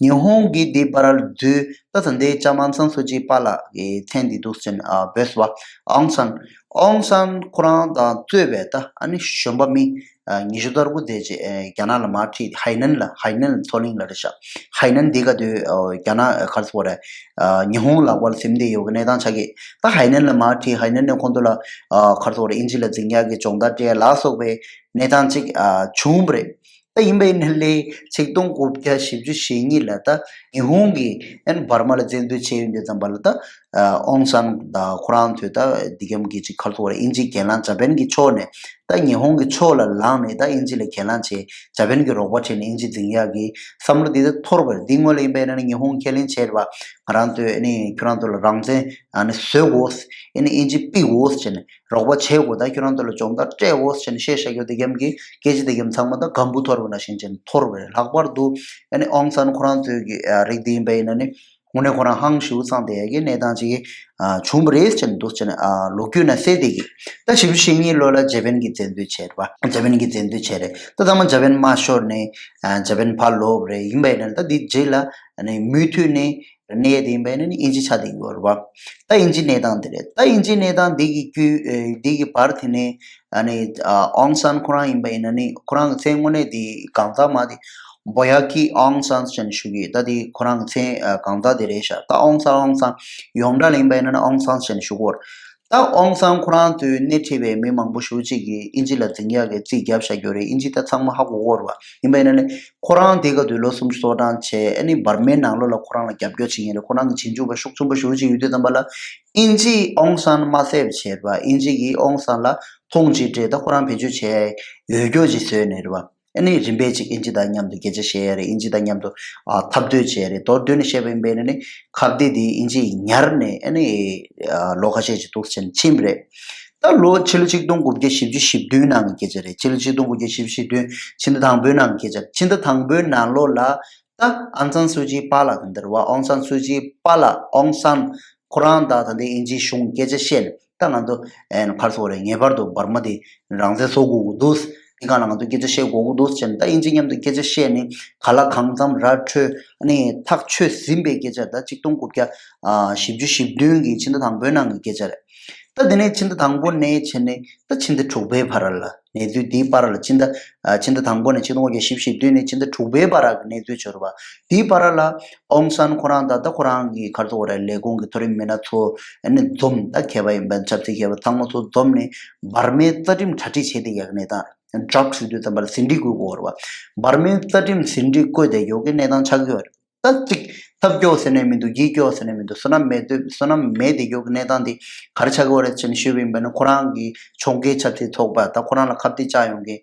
ཉི་ཧོང་གིས་འདི་བར་ལ་འཛུལ་ད་ད་ལྟའི་ལྕམ་ཨང་སན་སུའུ་ཅི་པཱ་ལགས་ཀྱི་མཚན་འདི་འདུག་ཟེར་ནས་ཨ་འབོད་སོང་བ། ཨོང་སན། ཨོང་སན་ཁོ་རང་དང་གཙོས་པའི་ད་ཨ་ནི་གཞོན་པ་མི་ཨ་ཉི་ཤུ་ལྟར་བུ་དེ་རྗེས་ཨེ་རྒྱ་ནག་ལ་མར་ཁྲིད། ཧའེ་ནན་ལ་ཧའེ་ནན་མཚོ་གླིང་ལ་རེད་ཤག་ཧའེ་ནན་འདི་ག་དུས་ཨ་རྒྱ་ནག་ཨ་ག་རེ་ཟེར་དགོས་རེད། ཨ་ཉི་ཧོང་ལག་པར་ཟིན་བསྡད་ཡོད་ཀྱི་གནས་སྟངས་ཆགས་ཀྱི། ད་ཧའེ་ནན་ལ་མར་ཁྲིད། ཧའེ་ནན་ནས་ཁོང་ཚོ་ལ་ཨ་ག་རེ་ཟེར་དགོས་རེད། དབྱིན་ཇི་ལ་འཛིང་ཡག་གི་སྦྱོང་བརྡར་སྤྲད་ལ་སོགས་པའི་གནས་སྟངས་ཅིག་ཨ་བྱུང་བ་རེད། ད་ཡིན་པ་ཡིན་ན་ལས་ཆིག་སྟོང་དགུ་བརྒྱ་བཞི་བཅུ་ཞེ་གཉིས་ལ་ད་ཉི་ཧོང་གིས་ཨན་འབར་མ་ལ་བཙན་འཛུལ་བྱས་ཡོང་དུས་ཙམ་པ་ལ་ད་ཨ་ཨོང་སན་དང་ཁོ་རང་ཚོས་ད་འདི་གམ་གྱི་ཅིག་ག་རེ་ཟེར་དགོས་རེད། དབྱིན་ཇི་གྱེན་ལངས་འཇར་པན་གྱི་ཕྱོགས་ནས་ད་ཉི་ཧོང་གི་ཕྱོགས་ལ་ལངས་ནས་ད་དབྱིན་ཇི་ལ་གྱེན་ལངས་བྱས། འཇར་པན་གྱི་རོགས་པ་བྱས་ནས་དབྱིན་ཇི་འཛིང་ཡག་གི་བསམ་བློ་འདི་ད་འཐོར་བ་རེད། འདི་སྔོན་ལ་ཡིན་པ་ཡིན་ན་ཉི་ཧོང་ཁས་ལེན་བྱས་རེད་པ། ང་རང་ཚོས་ཨ་ནི་ཁྱོད་རང་ཚོ་ལ་རང་བཙན་ཨ་ནི་བཟོ་དགོས། ཨ་ནི་དབྱིན་ཇི་ཕུད་དགོས་བྱས་ནས། རོགས་པ་བྱེད་དགོས། ད་ཁྱོད་རང་ཚོ་ལ་སྦྱོང་བརྡར་སྤྲད་དགོས་ཟེར་ནས་བཤད་བཞག་རྒྱུ་དེ་རྒྱམ་གྱི་སྐད་ཆ་དེ་རྒྱམ་ཚང་མ་ད་སྒམ་བུ་འཐོར་བ་ནང་བཞིན་བྱས་ནས་འཐོར་བ་རེད། ལྷག་པར་དུ་ཨ་ནི་ཨོང་སན་ཁོ་རང་ཚོའི་གི་ཨ་རིགས་དེ་ཡིན་པ་ཡིན་ན་ནི་དངོས་གནས་ཁོ་རང་ཧང་ཞེ་པོ་སངས་བསྡད་ཡ་གི་གནས་སྟངས་ཅིག་གི་ཨ་བྱུང་བ་རེད་ཟེར་ནས་འདུག་ཟེར་ནས་ཨ་ལོ་རྒྱུས་ནང་གསལ་བསྡད་ཀྱི། ད་བཞི་བཅུ་ཞེ་གཉིས་ལོ་ལ་འཇར་པན་གྱིས་བཙན་འཛུལ་བྱས་རེད་པ། འཇར་པན་གྱིས་བཙན་འཛུལ་བྱས་རེད། ད་ཚང་མ་འཇར་པན་མར་ཤོར་ནས་ཨ་འཇར་པན་ཕར་ལོག་རེད། ཡིན་པ་ཡིན་ན་ད་འདི་རྗེས་ལ་ཨ་ནི་མུ་མཐུད་ནས་གནས་དེ་ཡིན་པ་ཡིན་ན་ནི་དབྱིན་ཇི་ཆགས་བསྡད་ཡོད་རེད་བ། ད་དབྱིན་ཇིའི་གནས་སྟངས་དེ་རེད། ད་དབྱིན་ཇིའི་གནས་སྟངས་འདི་གི་བརྒྱུད་ཨེ་འདི་གི་བར་དེ་ནས་ཨ་ནི་ཨ་ཨོང་སན་ཁོ་རང་ཡིན་པ་ཡིན་ན་ནི་ཁོ་རང་གི་མཚན་དངོས་གནས་དེ་གང་ཟག་མ་དེ་བོ་ཡ་ཁི་ཨོང་སན་ཟེར་ནས་ཞུ་གི། ད་དེ་ཁོ་རང་གི་མཚན་ཨ་གང་ཟག་དེ་རེད་ཤག་ད་ཨོང་སན་ཨོང་སན་ཡོངས་གྲགས་ལ་ཡིན་པ་ཡིན་ན་ནི་ཨོང་སན་ཟེར་ནས་ཞུ་གི་ཡོད་རེད། ད་ཨོང་སན་ཁོ་རང་ཚོའི་སྣེ་ཁྲིད་པའི་མི་མང་པོ་ཞེ་པོ་ཅིག་གིས་དབྱིན་ཇི་ལ་འཛིང་ཡག་གི་རྩིས་བརྒྱབ་བཞག་རྒྱུ་རེད། དབྱིན་ཇི་ད་ཚང་མ་ཧ་གོ་གི་ཡོད་རེད་བ། ཡིན་པ་ཡིན་ན་ནི་ཁོ་རང་དེ་ག་དུས་ལོ་སུམ་ཅུ་སོ་གྲངས་བྱས། ཨ་ནི་འབར་མའི་ནང་ལོགས་ལ་ཁོ་རང་ལ་རྒྱབ་སྐྱོར་བྱེད་མཁན་རེད། ཁོ་རང་གི་རྗེས་འཇུག་པ་ཤུགས་ཆེན་པོ་ཞེ་པོ་ཅིག་ཡོད་དུས་ཙམ་པ་ལ་དབྱིན་ཇིས་ཨོང་སན་མ་བསད་པ་བྱས་པ། དབྱིན་ཇི་གིས་ཨོང་སན་ལ་མཐོང་ཆེན་སྤྲད། ད་ཁོ་རང་བེད་སྤྱོད་བྱས་འོས་སྐྱོར་ཅིག་བཟོས་ནས་རེད་བ། ཨ་ནི་རིམ་པས་ཅིག་དབྱིན་ཇི་དང་མཉམ་དུ་སྐད་ཆ་བཤད་ཡ་རེད། དབྱིན་ཇི་དང་མཉམ་དུ་ཨ་འཐབ་རྩོད་བྱས་རེད། མདོར་བསྡུས་ནས་བཤད་པ་ཡིན་པས་ན་ནི་ཁ་གཏད་དེ་དབྱིན་ཇི་ཉར་ནས་ཨ་ནི་ཨ་ལོ་ཁ་ཤས་ཅིག་འདུག་ཟེར་ཕྱིན་པ་རེད། ད་ལོ་ཕྱི་ལོ་ཆིག་སྟོང་དགུ་བརྒྱ་བཞི་བཅུ་ཞེ་བདུན་ནང་གི་སྐད་ཆ་རེད། ཕྱི་ལོ་ཆིག་སྟོང་དགུ་བརྒྱ་བཞི་བཅུ་ཞེ་བདུན་ཕྱི་ཟླ་དང་པོའི་ནང་གི་སྐད་ཆ་རེད། ཕྱི་ཟླ་དང་པོའི་ནང་ལོགས་ལ་ད་ཨང་སན་སུའུ་ཅི་པཱ་ལགས་དེ་འདྲ་བ། ཨང་སན་སུའུ་ཅི་པཱ་ལགས་ཨོང་སན་ཁོ་རང་དང་ད་ལྟའི་དབྱིན་ཇིའི་གཞུང་སྐད་ཆ་བཤད་ནས། ད་ང་ཚོ་ཨེ་ག་རེ་ཟེར་དགོས་རེད། ངེས་པར་དུ་འབར་མ་དེ་རང་བཙན་བཟོ་དགོས་ཀྱི་འདུག་འདི་སྒང་ལ་ང་ཚོ་སྐད་ཆ་བཤད་དགོས་ཀྱི་འདུག་ཟེར་ནས། ད་དབྱིན་ཇི་མཉམ་དུ་སྐད་ཆ་བཤད་ནས་ག་ལ་གང་འཚམ་ར་འཕྲོད། ཨ་ནི་ཐག་ཆོད་ཟིན་པའི་སྐད་ཆ། ད་ཆིག་སྟོང་དགུ་བརྒྱ་བཞི་བཅུ་ཞེ་བདུན་གྱི་ཕྱི་ཟླ་དང་པོའི་ནང་གི་སྐད་ཆ་རེད། ད་དེ་ནས་ཕྱི་ཟླ་དང་པོ་ནས་བྱས་ནས་ད་ཕྱི་ཟླ་དྲུག་པའི་བར་ལ་གནས་ཚུལ། དེའི་བར་ལ་ཕྱི་ཟླ་ཨ་ཕྱི་ཟླ་དང་པོ་ནས་ཆིག་སྟོང་དགུ་བརྒྱ་བཞི་བཅུ་ཞེ་བདུན་ནས་ཕྱི་ཟླ་དྲུག་པའི་བར་གྱི་གནས་ཚུལ་བྱུང་བ། དེའི་བར་ལ་ཨོང་སན་ཁོ་རང་དང་ད་ཁོ་རང་གི་ག་རེ་ཟེར་དགོས་རེད། ལས་ཁུངས་ཀྱི་མཐོ་རིམ་མི་སྣ་ཚོ་ཨ་ནི་འཛོམས། ད་མཁས་པ་ཡིན་པ་ཆབ་སྲིད་མཁས་པ་ཚང་མ་ཚོ་འཛོམས་ནས་འབར་མའི་རྩ་ཁྲིམས་གྲ་སྒྲིག་བྱས་བསྡད་ཡག་གནས་སྟངས། ཌྲབ་ཞུ་དུས་ཙམ་པ་ལ་ཟིན་བྲིས་བཀོད་དགོས་རེད་བ། འབར་མའི་རྩ་ཁྲིམས་ཟིན་བྲིས་བཀོད་བསྡད་ཡག་གི་གནས་སྟངས་ཆགས་ཀྱི་ཡོད་རེད། ད་གཅིག་ཐབས་སྐྱོ་ཟེར་ནས་མི་འདུག་རྒྱུས་སྐྱོ་ཟེར་ནས་མི་འདུག་བསོད་ནམས་མེད་དུས་བསོད་ནམས་མེད་དེ་ཡོད་ཀྱི་གནས་སྟངས་དེ་ག་རེ་ཆགས་ཀྱི་ཡོད་རེད་ཟེར་ནས་ཞུས་པ་ཡིན་པ་ན། ཁོ་རང་གི་ཕྱོགས་འགལ་ཆབ་སྲིད་ཚོགས་པ་དང་ཁོ་རང་ལ་ཁ་གཏད་བཅག་ཡོང་མཁན་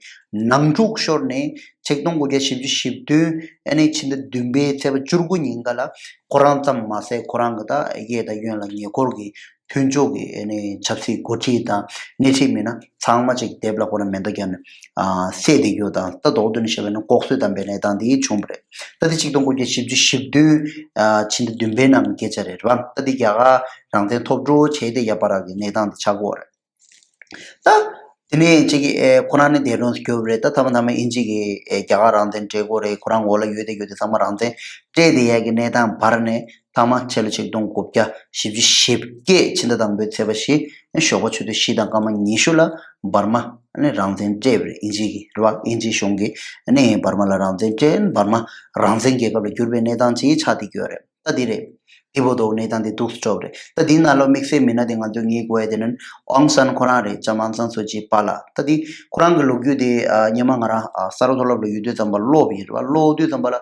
ནང་འཁྲུག་ཤོར་ནས་ཆིག་སྟོང་དགུ་བརྒྱ་བཞི་བཅུ་ཞེ་བདུན་ཨ་ནི་ཕྱི་ཟླ་བདུན་པའི་ཚེས་པ་བཅུ་དགུ་ཉིན་ཀ་ལ་ཁོ་རང་ཙམ་མ་ཟད་ཁོ་རང་གི་ད་གཡས་དང་གཡོན་ལ་ཉེ་འཁོར་གྱི་མཐུན་ཕྱོགས་ཀྱི་ཨ་ནི་ཆབ་སྲིད་འགོ་ཁྲིད་དང་སྣེ་ཁྲིད་མི་སྣ་ཚང་མ་ཅིག་དེབ་ལ་ཁོ་རང་མེ་མདའ་བརྒྱབ་ནས་ཨ་བསད་དེ་ཡོད་དང་། ད་མདོར་བསྡུས་ནས་བཤད་པ་ཡིན་ན་ལྐོག་གསོད་བཏང་པའི་གནས་སྟངས་དེ་བྱུང་བ་རེད། ད་དེ་ཆིག་སྟོང་དགུ་བརྒྱ་བཞི་བཅུ་ཞེ་བདུན་ཨ་ཕྱི་ཟླ་བདུན་པའི་ནང་གི་སྐད་ཆ་རེད་བ། ད་དེ་རྒྱ་གར་རང་བཙན་ཐོབ་འགྲོ་བྱས་ཏེ་ཡ་པ་ར་གི་གནས་སྟངས་དེ་ཆགས་ཀྱི་ཡོད་རེད། ད་དེ་ནས་ཅིག་ཨེ་ཁོ་རང་ནི་འདས་གྲོངས་གྱུར་པ་རེད། ད་ཐ་མ་ཐ་མ་ཨིན་ཇི་གི་ཨེ་རྒྱ་གར་རང་བཙན་སྤྲད་དགོས་རེད། ཁོ་རང་འོག་ལ་ཡོད་དེ་ཡོད་དེ་ཚང་མ་རང་བཙན་སྤྲད་དེ་ཡ་གི་གནས་སྟངས་བར་ནས་ཐ་མ་ཕྱི་ལོ་ཆིག་སྟོང་དགུ་བརྒྱ་བཞི་བཅུ་ཞེ་བརྒྱད་ཕྱི་ཟླ་དང་པོའི་ཚེས་པ་བཞི་ཞོགས་པ་ཆུ་ཚོད་བཞི་དང་སྐར་མ་ཉི་ཤུ་ལ་འབར་མ་ནི་རང་བཙན་སྤྲད་པ་རེད། ཨིན་ཇི་གི་རེད་བ། ཨིན་ཇི་གཞུང་གིས་ནི་འབར་མ་ལ་རང་བཙན་སྤྲད། འབར་མ་རང་བཙན་རྒྱལ་ཁབ་ལ་གྱུར་པའི་གནས་སྟངས་ཅིག་ཆགས་བསྡད་ཀྱི་ཡོད་རེད། ད་འདི་རེད། འདི་བོ་དོ་གནས་སྟངས་འདི་འདུག་སེ་འགྲོ་བ་རེད། ད་འདིའི་ནང་ལོགས་དམིགས་བསལ་མི་སྣ་དེ་ང་ཚོས་ངེས་དགོས་ཡ་དེ་ནི་ཨོང་སན་ཁོ་རང་རེད། ལྕམ་ཨོང་སན་སུ་ཅི་པཱ་ལགས། ད་འདི་ཁོ་རང་གི་ལོ་རྒྱུས་དེ་ཨ་སྔོན་མ་ང་རང་ཨ་ས་རཱ་མཐོ་སློབ་ལ་ཡོད་དུས་ཙམ་པ་ཀློག་པ་ཡིན་རེད་བ། ཀློག་དུས་ཙམ་པ་ལ་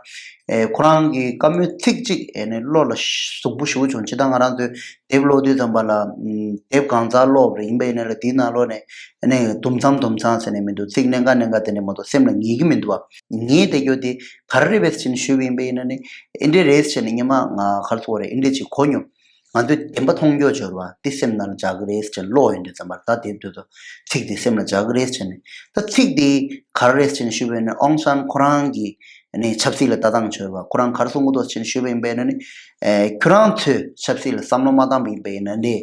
ཨེ་ཁོ་རང་གི་བཀའ་མོལ་ཚིག་གཅིག་ཨེ་ནས་བློ་ལ་ཟུག་པོ་ཞེ་པོ་བྱུང་། ཇི་ལྟར་ང་རང་ཚོས་དེབ་ཀློག་དུས་ཙམ་པ་ལ་ཨམ་དེབ་གང་ཚང་ཀློག་པ་རེད། ཡིན་པ་ཡིན་ན་ལ་དེའི་ནང་ལོགས་ནས་ཨེ་ནས་དུམ་མཚམས་དུམ་མཚམས་ཟེར་ནས་མི་འདུག་ཚིག་གནད་འགག་གནད་འགག་དེ་འདྲ་མ་གཏོགས་སེམས་ལ་ངེས་ཀྱི་མི་འདུག་བ། ངེས་བསྡད་རྒྱུ་དེ་ག་རེ་རེད་པས་ཟེར་ནས་ཞུས་པ་ཡིན་པ་ཡིན་ན་ནི། ཨེ་འདྲས་རེད་ཟེར་ནས་སྔོན་མ་ང་ག་རེ་ཟེར་དགོས་རེད། ཨེ་འདྲས་ཅིག་གོ་མྱོང་། ང་ཚོས་བདེན་པ་མཐོང་རྒྱུ་འབྱོར་བ་དེ་སེམས་ནང་ལ་འཇགས་ཀྱི་རེད་ཟེར་ནས་ཀློག་ཡོང་དུས་ཙམ་པར། ད་དེབ་དེ་ཚོ་ཚིག་དེ་སེམས་ལ་འཇགས་ཀྱི་རེད་ཟེར་ནས། ད་ཚིག་དེ་ག་རེ་རེད་ཟེར་ནས་ཞུས་པ་ཡིན་ན། ཨོང་སན་ཁོ་རང་གི་ནི་ཆབ་སྲིད་ལ་ལྟ་སྟངས་འབྱོར་བ་ཁོ་རང་ག་རེ་གསུང་གི་འདུག་ཟེར་ནས་ཞུས་པ་ཡིན་པ་ཡིན་ན་ནི། ཨེ་ཁྱོད་རང་ཚོས་ཆབ་སྲིད་ལ་བསམ་བློ་མ་བཏང་པ་ཡིན་པ་ཡིན་ན་ནི།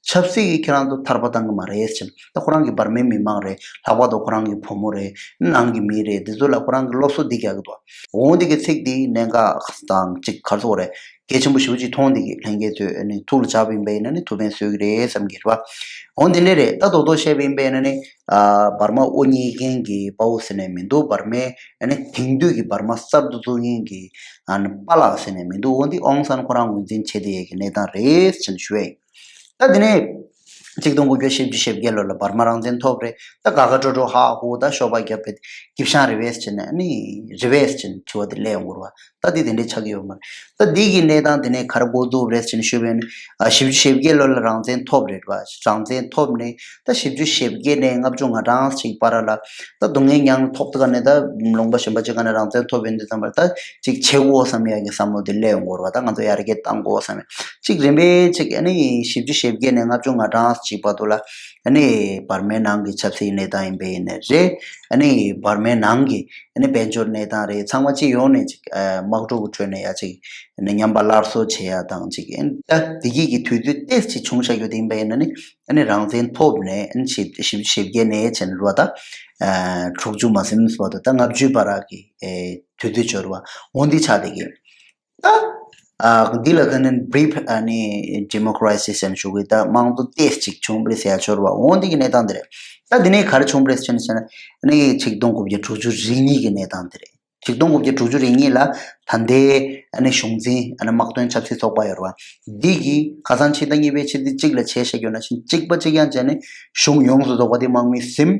ཆབ་སྲིད་ཀྱིས་ཁྱེད་རང་ཚོ་ཐར་པ་བཏང་གི་མ་རེད་ཟེར། ད་ཁོ་རང་གི་འབར་མའི་མི་མང་རེད། ལྷག་པར་དུ་ཁོ་རང་གི་བུ་མོ་རེད། ནང་གི་མི་རེད། འདི་ཚོ་ལ་ཁོ་རང་གི་སློབ་གསོ་འདི་རྒྱག་གི་འདུག་འོ་འདི་གི་ཚིག་འདི་གནད་འགག་དང་གཅིག་ག་རེ་ཟེར་དགོས་རེད། གལ་ཆེན་པོ་ཞེ་པོ་ཅིག་མཐོང་། འདི་གི་ལྷན་རྒྱས་ཚོས་ཨ་ནི་ཐུགས་ལ་འཇགས་པ་ཡིན་པ་ཡིན་ན་ནི་ཐུགས་ཕན་གསོས་ཀྱི་རེད་བསམ་གྱི་རེད་བ། འོ་འདི་འདྲ་རེད། ད་རྡོག་རྡོག་བཤད་པ་ཡིན་པ་ཡིན་ན་ནི། ཨ་འབར་མ་དབུ་བརྙེས་མཁན་གྱི་དཔའ་བོ་ཟེར་ནས་མི་འདུག་འབར་མའི་ཨ་ནི་དེང་དུས་ཀྱི་འབར་མ་གསར་དུ་བཙུགས་མཁན་གྱི་ཨ་ནི་པཱ་ལགས་ཟེར་ནས་མི་འདུག་འོ་འདི་ཨོང་སན་ཁོ་རང་ངོས་འཛིན་བྱེད་བསྡད་ཡས་ཀྱི་གནས་སྟངས་རེད་ཟེར་ནས་ཞུ་ཡས་ཡིན། ད་དེ་ནས་ཆིག་སྟོང་དགུ་བརྒྱ་བཞི་བཅུ་ཞེ་བརྒྱད་ལོ་ལ་འབར་མ་རང་བཙན་ཐོབ་རེད། ད་དགའ་དགའ་སྤྲོ་སྤྲོ་ཧ་ཧུ་ད་ཤོ་བ་རྒྱབ་པའི་སྐྱིད་ཤང་རེད་པས་ཟེར་ནས་ཨ་ནི་རེད་པས་ཟེར་ནས་དྲི་བ་དེ་སླེབས་ཡོང་གི་རེད་བ། ད་དེ་དེ་འདྲས་ཆགས་ཀྱི་ཡོད་མ་རེད། ད་འདི་གི་གནས་སྟངས་དེ་ནས་ག་རེ་འགོ་བཙུགས་རེད་ཟེར་ནས་ཞུས་པ་ཡིན་ན། ཨ་བཞི་བཅུ་ཞེ་བརྒྱད་ལོ་ལ་རང་བཙན་ཐོབ་རེད་བ། རང་བཙན་ཐོབ་ནས་ད་བཞི་བཅུ་ཞེ་བརྒྱད་ནས་ལྔ་བཅུ་ང་གྲངས་ཅིག་བར་ལ་ད་སྡུག་བསྔལ་མྱངས་ཐོག་ཏུ་ག་ནས་ད་ལུང་པ་གཞན་པ་ཅིག་ག་ནས་རང་བཙན་ཐོབ་ཡོང་དུས་ཙམ་པར་ད་ཅིག་བྱེད་དགོས་བསམ་ཡག་གི་བསམ་བློ་དེ་སླེབས་ཡོང་གི་རེད་བ། ད་ང་ཚོ་ཡར་རྒྱས་བཏང་དགོས་བསམ་ཡག་ཅིག་རིམ་པས་ཅིག་ཨ་ནི་བཞི་བཅུ་ཞེ་བརྒྱད་ནས་ལྔ་བཅུ་ང་གྲངས་ཅིག་བར་དུ་ལ་ཨ་ནི་འབར་མའི་ནང་གི་ཆབ་སྲིད་གནས་སྟངས་ཡིན་པ་ཡིན་ནའི་རེད། ཨ་ནི་འབར་མའི་ནང་གི་ཨ་ནི་དཔལ་འབྱོར་གནས་སྟངས་རེད། ཚང་མ་གཅིག་ཡོང་ནས་ཅིག་ཨ་དམག་འཁྲུག་གི་ཁྲོད་ནས་ཡ་ཅིག་ཨ་ནི་ཉམས་པ་སླར་གསོ་བྱེད་ཡ་དང་ཅིག་ཨ་ནི་ད་བདེ་སྐྱིད་ཀྱི་དུས་ཚོད་ཏོག་ཙམ་བྱུང་བཞག་རྒྱུ་དེ་ཡིན་པ་ཡིན་ན་ནི་ཨ་ནི་རང་བཙན་ཐོབ་ནས་ཨ་ནི་བཞི་བཅུ་ཞེ་བརྒྱད་ནས་བྱས་ནས་རུ་བ་ད་ཨ་དྲུག་ཅུ་མ་ཟིན་བར་དུ་ད་ལྔ་བཅུའི་བར་གྱི་ཨེ་དུས་ཚོད་འབྱོར་བ་འོ་འདི་ཆགས་བསྡད་ཀྱི། ད་ཨ་འདི་ལ་ད་ནི་brief ཨ་ནི་democracy ཟེར་ནས་ཞུ་གི། ད་དམངས་གཙོ་ཏོག་ཙམ་ཅིག་བྱུང་བ་རེད་ཟེར་ཡ་འབྱོར་བ་འོ་འདི་གི་གནས་སྟངས་དེ་རེད། ད་འདི་ནས་ག་རེ་བྱུང་བ་རེད་ཟེར་ན་ཟེར་ན་ཨ་ནི་ཆིག་སྟོང་དགུ་བརྒྱ་དྲུག་ཅུ་རེ་གཉིས་ཀྱི་གནས་སྟངས་དེ་རེད། ཆིག་སྟོང་དགུ་བརྒྱ་དྲུག་ཅུ་རེ་གཉིས་ལ་ད་ལྟའི་ཨ་ནི་གཞུང་འཛིན་ཨ་ནི་དམག་དོན་ཆབ་སྲིད་ཚོགས་པ་ཡོད་རེད་བ། འདི་གིས་ཁ་སང་ཕྱི་ཟླ་གཉིས་པའི་ཕྱི་ཚེས་གཅིག་ལ་བྱས་བཞག་ཡོད་ན་ཕྱིན་གཅིག་པ་གཅིག་རྐྱང་བྱས་ནས་གཞུང་ཡོངས་སུ་རྫོགས་པ་དེ་དམག་མིས་ཟིན།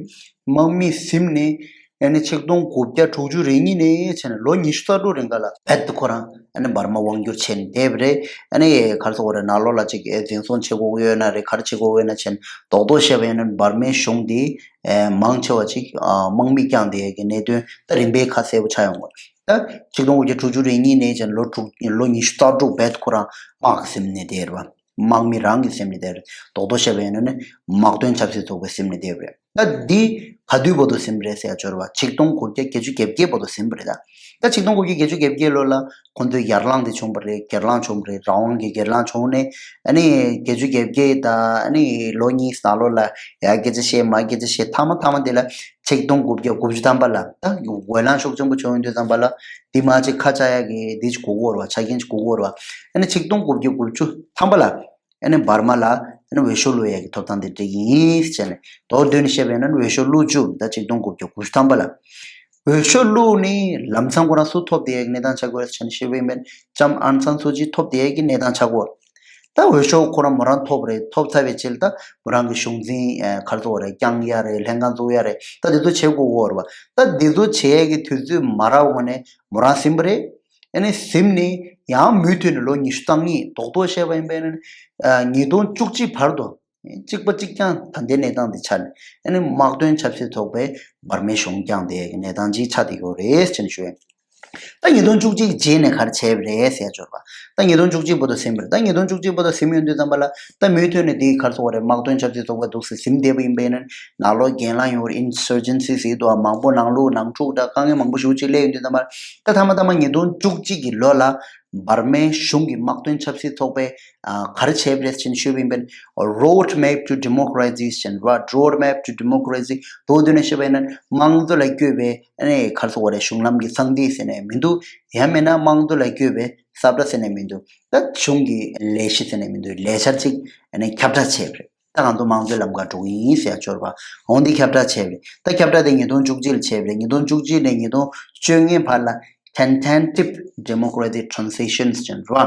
དམག་མིས་ཟིན་ནས་ཨ་ནི་ཆིག་སྟོང་དགུ་བརྒྱ་དྲུག་ཅུ་རེ་གཉིས་ནས་བྱས་ནས་ལོ་ཉི་ཤུ་རྩ་དྲུག་རིང་ག་ལ་རྦད་དེ་ཁོ་རང་ཨ་ནི་འབར་མ་དབང་བསྒྱུར་བྱས་ནས་བསྡད་པ་རེད། ཨ་ནི་ག་རེ་ཟེར་དགོས་རེད། ནང་ལོགས་ལ་ཅིག་འཛིན་བཟུང་བྱེད་དགོས་ཀྱི་ཡོད་ན་རེད། ག་རེ་བྱེད་དགོས་ཀྱི་ཡོད་ན་བྱས་ནས་རྡོག་རྡོག་བཤད་པ་ཡིན་ན་འབར་མའི་གཞུང་འདི་ཨེ་མང་ཆེ་བ་ཅིག་ཨ་དམག་མི་བསྐྱངས་བསྡད་ཡས་ཀྱི་གནད་དོན་ད་རིམ་པས་ཁ་གསལ་པོ་ཆགས་ཡོང་གི་རེད། ད་ཆིག་སྟོང་དགུ་བརྒྱ་དྲུག་ཅུ་རེ་གཉིས་ནས་བྱས་ནས་ལོ་དྲུག་ལོ་ཉི་ཤུ་རྩ་དྲུག་རྦད་ཁོ་རང་དམག་གིས་ཟིན་ནས་བསྡད་རེད་བ། དམག་མི་རང་གིས་ཟིན་ནས་བསྡད་རེད། རྡོག་རྡོག་བཤད་པ་ཡིན་ན་ནི་དམག་དོན་ཆབ་སྲིད་ཚོགས་པས་ཟིན་ནས་བསྡད་རེད། ད་འདི་ག་དུས་བར་དུ་ཟིན་པ་རེད་ཟེར་ཡ་འབྱོར་བ་ཆིག་སྟོང་དགུ་བརྒྱ་བརྒྱད་ཅུ་གྱ་བརྒྱད་བར་དུ་ཟིན་པ་རེད། ད་ད་ཆིག་སྟོང་དགུ་བརྒྱ་བརྒྱད་ཅུ་གྱ་བརྒྱད་ལོ་ལ་ཁོང་ཚོའི་ཡར་ལངས་དེ་བྱུང་བ་རེད། སྒེར་ལངས་བྱུང་བ་རེད། རང་དབང་གི་སྒེར་ལངས་བྱུང་ནས་ཨ་ནི་བརྒྱད་ཅུ་གྱ་བརྒྱད་དང་ཨ་ནི་ལོ་གཉིས་ནང་ལོགས་ལ་ཡ་སྐད་ཆ་བཤད་མ་སྐད་ཆ་བཤད་མཐའ་མ་མཐའ་མ་དེ་ལ་ཆིག་སྟོང་དགུ་བརྒྱ་དགུ་བཅུ་ཐམ་པ་ལ་ད་འོས་ལངས་ཤུགས་ཆེན་པོ་བྱུང་ཡོང་དུས་ཙམ་པ་ལ་འདི་མ་ཅིག་ཁ་བཅག་ཡ་གི་འདི་ཅིག་དགོས་ཀྱི་ཡོད་རེད་བ། ཆ་རྐྱེན་ཅིག་དགོས་ཀྱི་ཡོད་རེད་བ། ཨ་ནི་ཆིག་སྟོང་དགུ་བརྒྱ་དགུ་བཅུ་ཐམ་པ་ལ་ཨ་ནི་འོས་ཤོག་བླུག་ཡ་གི་ཐོབ་ཐང་དེ་སྤྲད་ཀྱི་ཡིན་ཟེར་ནས། མདོར་བསྡུས་ནས་བཤད་པ་ཡིན་ན་འོས་ཤོག་བླུགས་བཅུག་ད་ཆིག་སྟོང་དགུ་བརྒྱ་དགུ་བཅུ་ཐམ་པ་ལ། འོས་ཤོག་བླུགས་ནས་ལམ་སང་ཁོ་རང་སུ་ཐོབ་བསྡད་ཡ་གི་གནས་སྟངས་ཆགས་ཀྱི་ཡོད་རེད་ཟེར་ནས་བཤད་པ་ཡིན་པས་ལྕམ་ཨང་སན་སུ་ཅི་ཐོབ་བསྡད་ཡ་གི་གནས་སྟངས་ཆགས་ཀྱི་ཡོད། ད་འོས་ཤོག་ཁོ་རང་མོ་རང་ཐོབ་རེད། ཐོབ་ཚར་བའི་རྗེས་ལ་ད་མོ་རང་གི་གཞུང་འཛིན་ཨ་ག་རེ་ཟེར་དགོས་རེད། བསྐྱང་ཡ་རེད། ལྷན་ཁང་བཙུགས་ཡ་རེད། ད་དེ་ཚོ་བྱེད་དགོས་ཀྱི་ཡོད་རེད་བ། ད་དེ་ཚོ་བྱེད་ཡ་གི་དུས་ཚོད་མ་རག་གོང་ནས་མོ་རང་ཟིན་པ་རེད། ཨ་ནི་ཟིན་ནས་ཡང་མུ་མཐུད་ནས་ལོ་ཉི་ཤུ་རྩ་གཉིས་རྡོག་རྡོག་བཤད་པ་ཡིན་པས་ན་ཉིས་སྟོང་བཅུ་གཅིག་བར་དུ་གཅིག་པ་གཅིག་རྐྱང་ད་ལྟའི་གནས་སྟངས་འདི་ཆ་ནས་ཨ་ནི་དམག་དོན་ཆབ་སྲིད་ཚོགས་པས་འབར་མའི་གཞུང་བསྐྱངས་ཏེ་གནས་སྟངས་ཅིག་ཆགས་བསྡད་ཡོད་རེད་ཅེས་ཞུ། ད་ཉིས་སྟོང་བཅུ་གཅིག་རྗེས་ནས་ག་རེ་བྱས་པ་རེད་ཟེར་ཡ་འབྱོར་བ། ད་ཉིས་སྟོང་བཅུ་གཅིག་བར་དུ་ཟིན་པ་རེད། ད་ཉིས་སྟོང་བཅུ་གཅིག་བར་དུ་ཟིན་ཡོང་དུས་ཙམ་པ་ལ་ད་མུ་མཐུད་ནས་འདི་ག་རེ་ཟེར་དགོས་རེད། དམག་དོན་ཆབ་སྲིད་ཚོགས་པ་འདུག་སེ་ཟིན་བསྡད་པ་ཡིན་པས་ན་ནང་ལོགས་གྱེན་ལངས་ཡོང་བར་ཨིན་སར་ཇེན་སི་ཟེར་འདུག་མང་པོ་ནང་ལོགས་ནང་འཁྲུག་དང་དཀའ་ངལ་མང་པོ་ཞེ་པོ་ཅིག་སླེབས་ཡོང་དུས་ཙམ་པ་ད་ཐ་མ་ཐ་མ་ཉིས་སྟོང་བཅུ་གཅིག་གི་ལོ་ལ་འབར་མའི་གཞུང་གི་དམག་དོན་ཆབ་སྲིད་ཚོགས་པས་ཨ་ག་རེ་བྱས་པ་རེད་ཅེས་ཞུས་པ་ཡིན་པས་ན་Road Map to Democracy ཞེས་པ། Road Map to Democracy མདོར་བསྡུས་ནས་བཤད་པ་ཡིན་ན་དམངས་གཙོ་ལ་བསྐྱོད་པའི་ཨ་ནི་ག་རེ་ཟེར་དགོས་རེད། གཞུང་ལམ་གྱི་ཚངས་ཐིག་ཟེར་ནས་མི་འདུག་ཡང་མིན་ན་དམངས་གཙོ་ལ་བསྐྱོད་པའི་ས་བཀྲ་ཟེར་ནས་མི་འདུག་ད་གཞུང་གི་ལས་གཞི་ཟེར་ནས་མི་འདུག་ལས་འཆར་ཅིག་ཨ་ནི་ཁྱབ་བསྒྲགས་བྱས་པ་རེད། ད་ང་ཚོ་དམངས་གཙོའི་ལམ་ཁར་འགྲོ་གི་ཡིན་ཟེར་ཡ་འབྱོར་བ། འོང་འདི་ཁྱབ་བསྒྲགས་བྱས་པ་རེད། ད་ཁྱབ་བསྒྲགས་དེ་ཉིས་སྟོང་བཅུ་གཅིག་ལ་བྱས་པ་རེད། ཉིས་སྟོང་བཅུ་གཅིག་ནས་ཉིས་སྟོང་བཅོ་ལྔའི་བར་ལ་Tentative Democratic Transitions ཅེས་རེད་བ།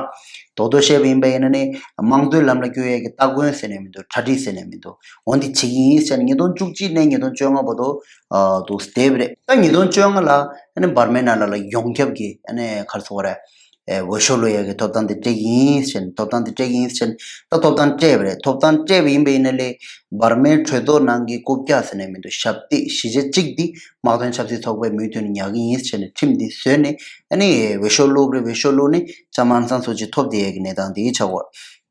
རྡོག་རྡོག་བཤད་པ་ཡིན་པ་ཡིན་ན་ནི་དམངས་གཙོའི་ལམ་ལ་བསྐྱོད་ཡས་ཀྱི་སྟ་གོན་ཟེར་ནས་མི་འདུག་གྲ་སྒྲིག་ཟེར་ནས་མི་འདུག་འོང་འདི་བྱེད་ཀྱི་ཡིན་ཟེར་ནས་ཉིས་སྟོང་བཅུ་གཅིག་ནས་ཉིས་སྟོང་བཅོ་ལྔ་བར་དུ་ཨ་འདུག་བསྡད་པ་རེད། ད་ཉིས་སྟོང་བཅོ་ལྔ་ལ་ཨ་ནི་འབར་མའི་ནང་ལ་ལ་ཡོངས་ཁྱབ་ཀྱི་ཨ་ནི་ག་རེ་ཟེར་དགོས་རེད། ཨེ་འོས་ཤོག་བླུག་ཡག་གི་ཐོབ་ཐང་དེ་སྤྲད་ཀྱི་ཡིན་ཟེར་ནས་ཐོབ་ཐང་དེ་སྤྲད་ཀྱི་ཡིན་ཟེར་ནས་ད་ཐོབ་ཐང་སྤྲད་པ་རེད། ཐོབ་ཐང་སྤྲད་པ་ཡིན་པ་ཡིན་ན་ལས་འབར་མའི་གྲོས་ཚོགས་ནང་གི་རྐུབ་བཀྱག་ཟེར་ནས་མི་འདུག་ཞབས་སྟེགས་བཞི་ཆ་གཅིག་འདི་དམག་དོན་ཆབ་སྲིད་ཚོགས་པས་མུ་མཐུད་ནས་ཉར་གྱི་ཡིན་ཟེར་ནས་ཁྲིམས་འདི་བཟོས་ནས་ཨ་ནི་འོས་ཤོག་བླུགས་པ་རེད། འོས་ཤོག་བླུགས་ནས་ལྕམ་ཨང་སང་སུ་ཅི་ཐོབ་བསྡད་ཡག་གི་གནས་སྟངས་འདི་ཆགས་ཡོད།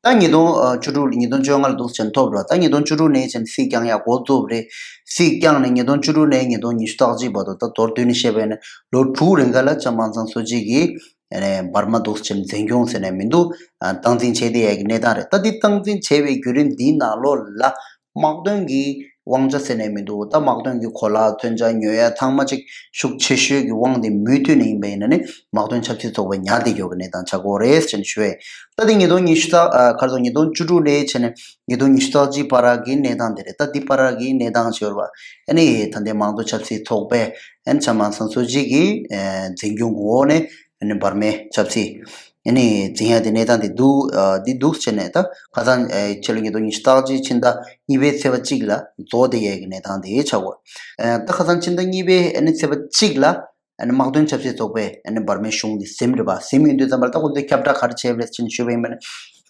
ད་ཉིས་སྟོང་བཅུ་དྲུག་ཉིས་སྟོང་བཅོ་ལྔ་ལ་འདུག་ཟེར་ནས་ཐོབ་རེད། ད་ཉིས་སྟོང་བཅུ་དྲུག་ནས་ཟེར་ནས་སྲིད་བསྐྱངས་ཡག་འགོ་བཙུགས་པ་རེད། སྲིད་བསྐྱངས་ནས་ཉིས་སྟོང་བཅུ་དྲུག་ནས་ཉིས་སྟོང་ཉི་ཤུ་རྩ་གཅིག་བར་དུ་ད་མདོར་བསྡུས་ནས་བཤད་པ་ཡིན་ན་ལོ་དྲུག་རིང་ག་ལ་ལྕམ་ཨང་སང་སུ་ཅི་གིས་ཨ་ནི་འབར་མ་འདུག་ཟེར་ནས་འཛིན་སྐྱོང་ཟེར་ནས་མི་འདུག་ཨ་སྟངས་འཛིན་བྱས་བསྡད་ཡག་གི་གནས་སྟངས་རེད། ད་འདི་སྟངས་འཛིན་བྱས་པའི་བརྒྱུད་རིམ་འདིའི་ནང་ལོགས་ལ་དམག་དོན་གྱི་དབང་ཆ་ཟེར་ནས་མི་འདུག་ད་དམག་དོན་གྱི་གོ་ལག་མཚོན་ཆ་ཉོ་ཡ་ཚང་མ་ཅིག་ཤུགས་ཆེ་ཤོས་ཀྱི་དབང་དེ་མུ་མཐུད་ནས་ཡིན་པ་ཡིན་ན་ནི་དམག་དོན་ཆབ་སྲིད་ཚོགས་པས་ཉར་བསྡད་ཡོད་ཀྱི་གནས་སྟངས་ཆགས་ཀྱི་ཡོད་རེད་ཟེར་ནས་ཞུ་ཡས། ད་དེ་ཉིས་སྟོང་ཉི་ཤུ་རྩ་ཨ་ག་རེ་ཟེར་ཉིས་སྟོང་བཅུ་དྲུག་ནས་བྱས་ནས་ཉིས་སྟོང་ཉི་ཤུ་རྩ་གཅིག་བར་གྱི་གནས་སྟངས་དེ་རེད། ད་འདི་བར་གྱི་གནས་སྟངས་ཞེས་པ་ཨ་ནི་ད་ལྟའི་དམངས་གཙོ་ཆབ་སྲིད་ཚོགས་པས་ཨ་ནི་ལྕམ་ཨང་སང་སུ་ཅི་གི་ཨ་འཛིན་སྐྱོང་གི་འོག་ནས་ཨ་ནི་འབར་མའི་ཆབ་སྲིད་ཨ་ནི་འཛིན་ཡ་དེ་གནས་སྟངས་དེ་འདུག་ཨ་འདི་འདུག་བྱས་ནས་ད་ཁ་སང་ཨ་ཕྱི་ལོ་ཉིས་སྟོང་ཉི་ཤུ་རྩ་གཅིག་ཕྱི་ཟླ་གཉིས་པའི་ཚེས་པ་གཅིག་ལ་རྫོགས་བསྡད་ཡས་ཀྱི་གནས་སྟངས་དེ་ཆགས་ཡོད། ཨ་ད་ཁ་སང་ཕྱི་ཟླ་གཉིས་པའི་ཨ་ནི་ཚེས་པ་གཅིག་ལ་ཨ་ནི་དམག་དོན་ཆབ་སྲིད་ཚོགས་པས་ཨ་ནི་འབར་མའི་གཞུང་འདི་ཟིན་རེད་པ། ཟིན་ཡོང་དུས་ཙམ་པར་ད་ཁོ་ཚོས་ཁྱབ་བསྒྲགས་ག་རེ་བྱས་པ་རེད་ཅེས་ཞུས་པ་ཡིན་པ་ནི་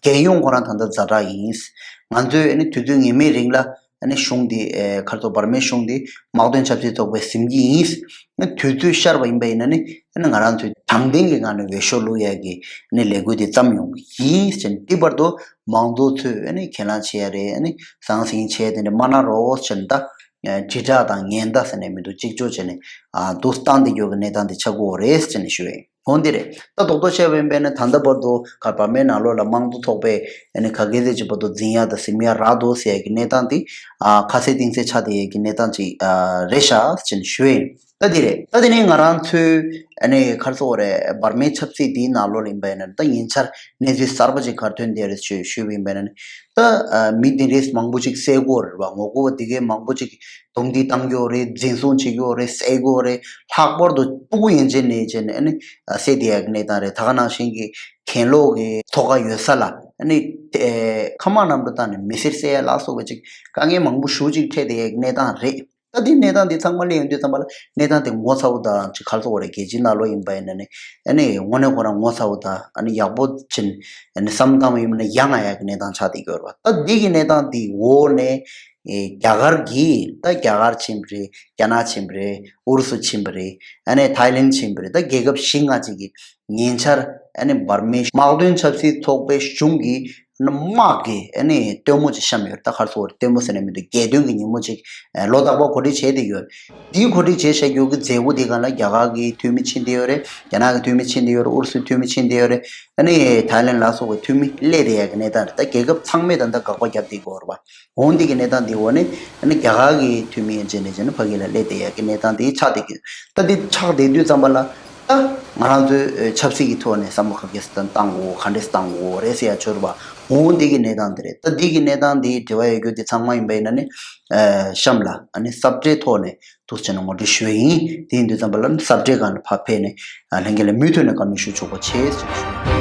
རྒྱལ་ཡོངས་ཁོ་རང་ད་ལྟ་ཛ་དྲག་ཡིན། ང་ཚོས་ཨ་ནི་དུས་ཚོད་ངེས་མེད་རིང་ལ་ཨ་ནི་གཞུང་འདི་ཨེ་ག་རེ་ཟེར་འབར་མའི་གཞུང་འདི་དམག་དོན་ཆབ་སྲིད་ཚོགས་པས་ཟིན་གྱི་ཡིན། ཨ་ནི་དུས་ཚོད་ཤར་བ་ཡིན་པ་ཡིན་ན་ནི་ཨ་ནི་ང་རང་ཚོས་དྲང་བདེན་གྱི་ངང་ནས་འོས་ཤོག་བླུག་ཡག་གི་ཨ་ནི་ལས་འགུལ་འདི་བརྩམས་ཡོང་གི་ཡིན་ཟེར་ནས་དེ་བར་དུ་མང་གཙོ་ཚོས་ཨ་ནི་གྱེན་ལངས་བྱེད་ཡ་རེད། ཨ་ནི་ཟང་ཟིང་བྱས་དེ་འདྲ་མ་གནང་རོགས་ཟེར་ནས་ད། དྲིལ་བསྒྲགས་དང་ཉེན་བརྡ་ཟེར་ནས་མི་འདུག་གཅིག་ལྕོགས་བྱས་ནས་ཨ་འདུག་བཏང་བསྡད་ཡོད་ཀྱི་གནས་སྟངས་དེ་ཆགས་ཀྱི་ཡོད་རེད་ཟེར་ནས་ཞུ་ཡིན། འོ་འདི་རེད། ད་རྡོག་རྡོག་བཤད་པ་ཡིན་པས་ན་ད་ལྟ་བར་དུ་ག་བར་མའི་ནང་ལོགས་ལ་དམངས་གཙོ་ཚོགས་པས་ཨ་ནི་ག་གེ་ཟེར་གྱི་བར་དུ་འཛིན་ཡ་དང་ཟིན་ཡ་རག་འདུག་ཟེར་ཡ་གི་གནས་སྟངས་དེ་ཨ་ཁ་གསལ་གཏིང་གསལ་ཆགས་བསྡད་ཡ་གི་གནས་སྟངས་ཅིག་ཨ་རེད་ཤག་ཟེར་ནས་ཞུ་ཡིན། ད་འདི་རེད། ད་དེ་ནས་ང་རང་ཚོའི་ཨ་ནི་ག་རེ་ཟེར་དགོས་རེད། བར་མའི་ཆབ་སྲིད་འདིའི་ནང་ལོགས་ལ་ཡིན་པས་ན་ད་ཉེ་ཆར་གནས་ཚུལ་གསར་པ་ཅིག་ག་རེ་ཐོན་བསྡད་རེད་ཞུས་ཞུས་པ་ཡིན་པས་ན་ད་ཨ་མི་དེ་འདྲས་མང་པོ་ཅིག་བསད་ཀྱི་ཡོད་རེད་བ། ངོ་རྒོལ་བ་དེ་གས་མང་པོ་ཅིག་རྡུང་རྡེག་བཏང་གི་ཡོད་རེད། འཛིན་བཟུང་བྱེད་ཀྱི་ཡོད་རེད། བསད་ཀྱི་ཡོད་རེད། ལྷག་པར་དུ་སྤུ་གུ་ཡན་ཆད་ནས་བྱས་ནས་ཨ་ནི་བསད་བསྡད་ཡག་གི་གནས་སྟངས་རེད། ད་ག་ནང་བཞིན་གྱི་གྱེན་ལོག་གི་ཐོག་ཁ་ཡོད་ས་ལ་ཨ་ནི་ཁ་དམག་གནམ་གྲུ་བཏང་ནས་མི་སེར་བསད་ཡ་ལ་སོགས་པ་ཅིག་དཀའ་ངལ་མང་པོ་ཞེ་པོ་ཅིག་འཕྲད་བསྡད་ཡག་གི་གནས་སྟངས་རེད། ད་འདི་གནས་སྟངས་འདི་ཚང་མ་གླེང་ཡོང་དུས་ཙམ་པ་ལ་གནས་སྟངས་དེ་ངོ་ཚ་བོ་དང་ཅིག་ག་རེ་ཟེར་དགོས་རེད། རྒྱལ་སྤྱིའི་ནང་ལོགས་ཡིན་པ་ཡིན་ན་ནི་ཨ་ནི་དངོས་གནས་ཁོ་རང་ངོ་ཚ་བོ་དང་ཨ་ནི་ཡག་པོ་ཅིག་ཨ་ནི་བསམ་བཏང་བ་ཡིན་ན་ཡ་ང་ཡག་གི་གནས་སྟངས་ཆགས་བསྡད་ཡོད་རེད་བ། ད་འདི་གི་གནས་སྟངས་འདི་འོག་ནས་ཨེ་རྒྱ་གར་གྱིས་ད་རྒྱ་གར་ཕྱིན་པ་རེད། རྒྱ་ནག་ཕྱིན་པ་རེད། ཨུ་རུ་སུ་ཕྱིན་པ་རེད། ཨ་ནི་ཐའི་ལེན་ཕྱིན་པ་རེད། ད་རྒྱལ་ཁབ་བཞི་ལྔ་ཅིག་གིས་ཉེ་ཆར་ཨ་ནི་འབར་མའི་དམག་དོན་ཆབ་སྲིད་ཚོགས་པའི་གཞུང་གིས་དམག་གི་ཨ་ནི་སྟོན་མོ་ཅིག་བཤམས་ཡོད། ད་ག་རེ་ཟེར་དགོས་རེད། སྟོན་མོ་ཟེར་ན་མི་འདུག་རྒྱལ་སྟོན་གྱི་ཉིན་མོ་ཅིག་ཨ་ལོ་རྟག་པར་གོ་སྒྲིག་བྱས་བསྡད་ཡོད། དེའི་གོ་སྒྲིག་བྱས་བཞག་རྒྱུ་གི་མཛད་སྒོ་དེ་སྒང་ལ་རྒྱ་གར་གྱི་འཐུས་མི་ཕྱིན་བསྡད་ཡོད་རེད། རྒྱ་ནག་གི་འཐུས་མི་ཕྱིན་བསྡད་ཡོད་རེད། ཨུ་རུ་སུའི་འཐུས་མི་ཕྱིན་བསྡད་ཡོད་རེད། ཨ་ནི་ཐའི་ལེན་ལ་སོགས་པའི་འཐུས་མི་སླེབས་བསྡད་ཡག་གི་གནས་སྟངས་རེད། ད་རྒྱལ་ཁབ་ཚང་མས་ད་ལྟ་དགག་པ་བརྒྱབ་བསྡད་ཡོད་རེད་བ། འོང་འདི་གི་གནས་སྟངས་འདི་འོག་ནས་ཨ་ནི་རྒྱ་གར་གྱི་འཐུས་མི་ཡན་ཆད་ནས་བྱས་ན་ཕ་གི་ལ་སླེབས་བསྡད་ཡག་གི་གནས་སྟངས་དེ་ཆགས་བསྡད་ཀྱི་ཡོད། ད་འདི་ཆགས་བསྡད་དུས་ཙམ་པ་ལ་ད་ང་རང་ཚོའི་ཆབ་སྲིད་ཀྱི་ཐོག་ནས་བསམ་བློ་ག་གེ་སེ་བཏང་དགོས། ག་འདྲས་བཏང་དགོས་རེད་ཟེར་ཡ་འབྱོར་བ། འོང་འདི་གི་གནས་སྟངས་འདི་རེད། ད་འདི་གི་གནས་སྟངས་འདི་དྲི་བ་ཡོད་རྒྱུ་འདི་ཚང་མ་ཡིན་པ་ཡིན་ན་ནི་གཤམ་ལ་ཨ་ནི་སབ་ཊའི་ཐོག་ནས་འདུག་སེ་བྱས་ནས་ངོ་སྤྲོད་ཞུ་ཡ་ཡིན། དེ་ཡིན་དུས་ཙམ་པ་ལ་ནི་སབ་ཊའི་སྒང་ནས་ཕར་ཕེབས་ནས་ལྷན་རྒྱས་ལ་མུ་མཐུད་ནས་བཀའ་མོལ་ཞུ་ཆོག་པ་བྱེད་ཅེས་ཞུ།